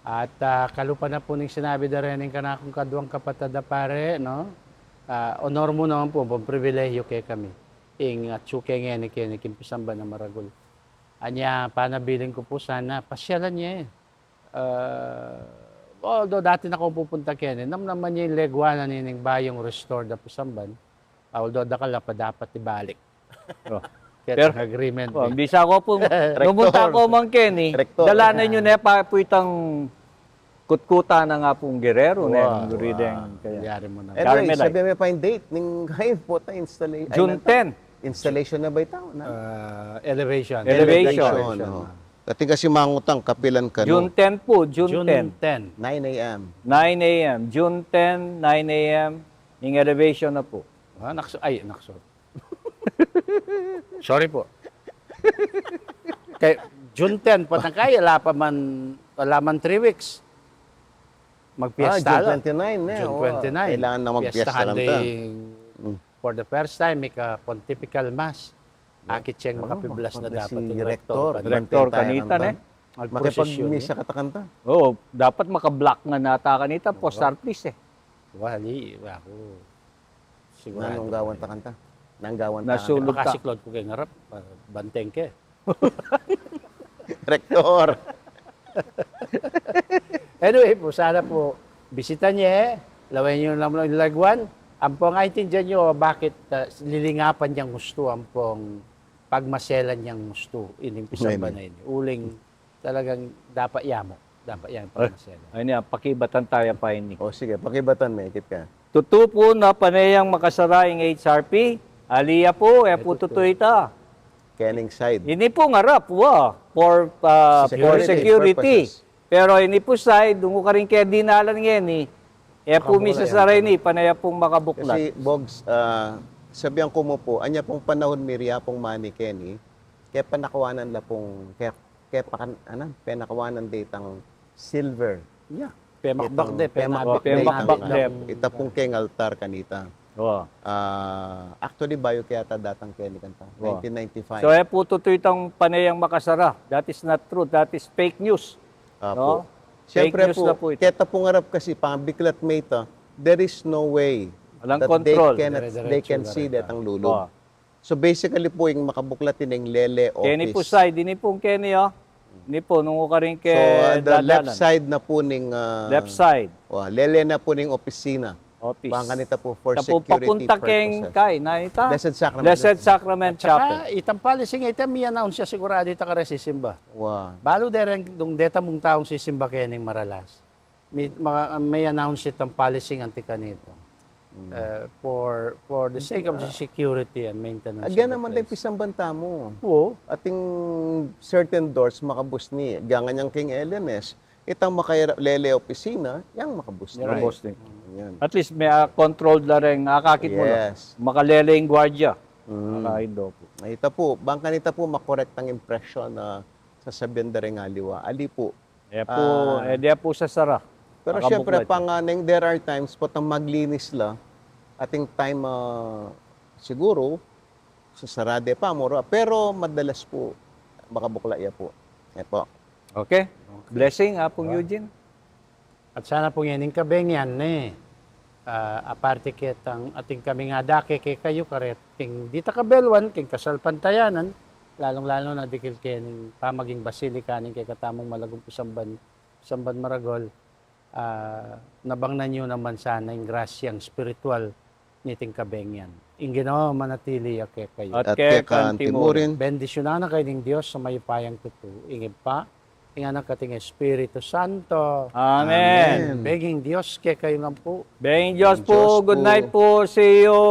At, ah, kalupa na pu ning sinabi da reni ning kanakung kaduang kapatad a pare, no? Ah, honor mu naman pu, ampong pribilehiyu kekami ing atsu ke ngeni keni king pisamban a maragul. Anya, panabilin ku pu sana, pasyalan ye. Ah, although dati na kung pupunta keni, namnaman ye ing leguan na nining bayung restored a pisamban. Although dakal a pa dapat ibalik. Oh. Keta agreement, oh, eh. Bisa ku pu, nung pumunta ku man keni, dala na yu ne pa pu itang kutkutan a pung Guerrero, ne? Wow. Wow. Anyway, sabi me pa ing date ning kain po ta installa-, ay, June ten. Installation na ba ita? Ah, elevation. Elevation. Elevation, oh. Atin kasi mangutang, kapilan kanu? June ten pu, June ten. June ten. Nine A M. Nine A M. June ten, nine A M. Ing elevation na pu. Ah, naksu-, ay, naksu-, Sorry po. Kay June ten, patang kay, ala pa man, ala man three weeks. Magpiesta la. Ah, June twenty-nine, eh. June twenty-nine. Kailangan na magpiesta lang ta. Piestahan da ing, for the first time, mika pontifical mass. Akit siyang makapiblas na dapat ing rektor. Rektor kanita, ne? Makipagmisa ka ta kanita. Oo, dapat maka-block nga nata kanita, post artist, eh. Wali, aku. Sigurado. Nanunggawan ta kanita. Nanggawan ta kanita. Nasulug ta. Makasiklod ku keng arap, ah, banteng ke. Rektor. Anyway pu, sana pu, bisita ye, lawen yu naman ing leguan, ampong aintindian yu bakit, ah, lilingapan yang hustu, ampong pagmaselan yang hustu ining pisamban a ini. Uling talagang dapat ya mu. Dapat yang pamasyal. Ay, ini, ah, pakibatan taya pa ini. O, sige, pakibatan me, ikit ka. Tutu pu na pane yang makasara ing H R P, ali ya pu, e pu tutu ita. Kening side. Ini pu ngarap, wa, for, ah, for security. Security purposes. Pero ini pu side, nung karin ke dinalan ngeni, e pu misasara ini, pane ya pung makabuklat. Kasi, Bogs, ah, sabian ku mu pu, anya pung panahun miri ya pung mani keni, ke panakuanan la pung, ke ke pakan-, anan, penakawanan de itang silver. Yeah. Pemakbak de, pemakbak de itang, ita pung keng altar kanita. Ah, actually, bayu ke yata datang keni kanita. Nineteen ninety-five. So, e pu tutu itang pane yang makasara. That is not true. That is fake news. Apo. Siyempre pu, keta pung arap kasi, pangabiklat me ita, there is no way that they can, they can see detang lulub. So basically pu, ing makabuklat ini ing lele office. Keni pu side, ini pu keni, o. Ini pu, nung karin ke dadalan. So, ah, the left side na pu ning, ah, left side. Wa, lele na pu ning opisina. Office. Bang kanita pu for security purposes. Papunta keng kai, na ita? Blessed Sacrament. Blessed Sacrament Chapel. At saka, itang palising ita, mi-announce ya sigurado ita kareng sisimba. Wa. Balu de reng, nung deta mung taung sisimba keni maralas. May, maka-, may announce itang policy anti kanito. Uh, for, for the sake of the security and maintenance of Again the naman tayo place. Pisamban tamu. Oo. Ating certain doors makabus ni. Ganyan king L M S, itang makalele opisina, yang makabus ni. Makabus ni. Yan. At least may ah, controlled la rin, akakit mo la. Yes. Makalele yung gwardiya. Makaindo po. Ita po, bang kanita po makorektang impression na sasabihan da rin aliwa. Ali po. Eh po, eh di po sasara. Pero Makabuklat syempre, yan. pang uh, there are times po tang maglinis la, ating time ah, siguro, sasarade pa, mura. Pero madalas po, makabukla ya po. Yan po. Okay. Blessing, Apong Eugene. At sana pung ining kabeng yan, ne. Ah, aparte ketang ating kami nga dake kekayu karet king dita kabeluan, king kasalpantayanan, lalong-lalo na dikil kening pamaging basilika ning kekatamung malagung Pisamban, Pisamban Maragol, ah, nabangnan yu naman sana ing grasyang spiritual niting kabeng yan. Ing Ginu manatili ya kekayu. At At kaya kaya kanti mo rin. Bendisyunan na kayu ning Dios sa mayupayang tutu. Ing Ibpa, ing Anak, at ing Espiritu Santo. Amen. Benging Dios kekayu ngan pu. Benging Dios po. Diyos Good po. Night po. See you.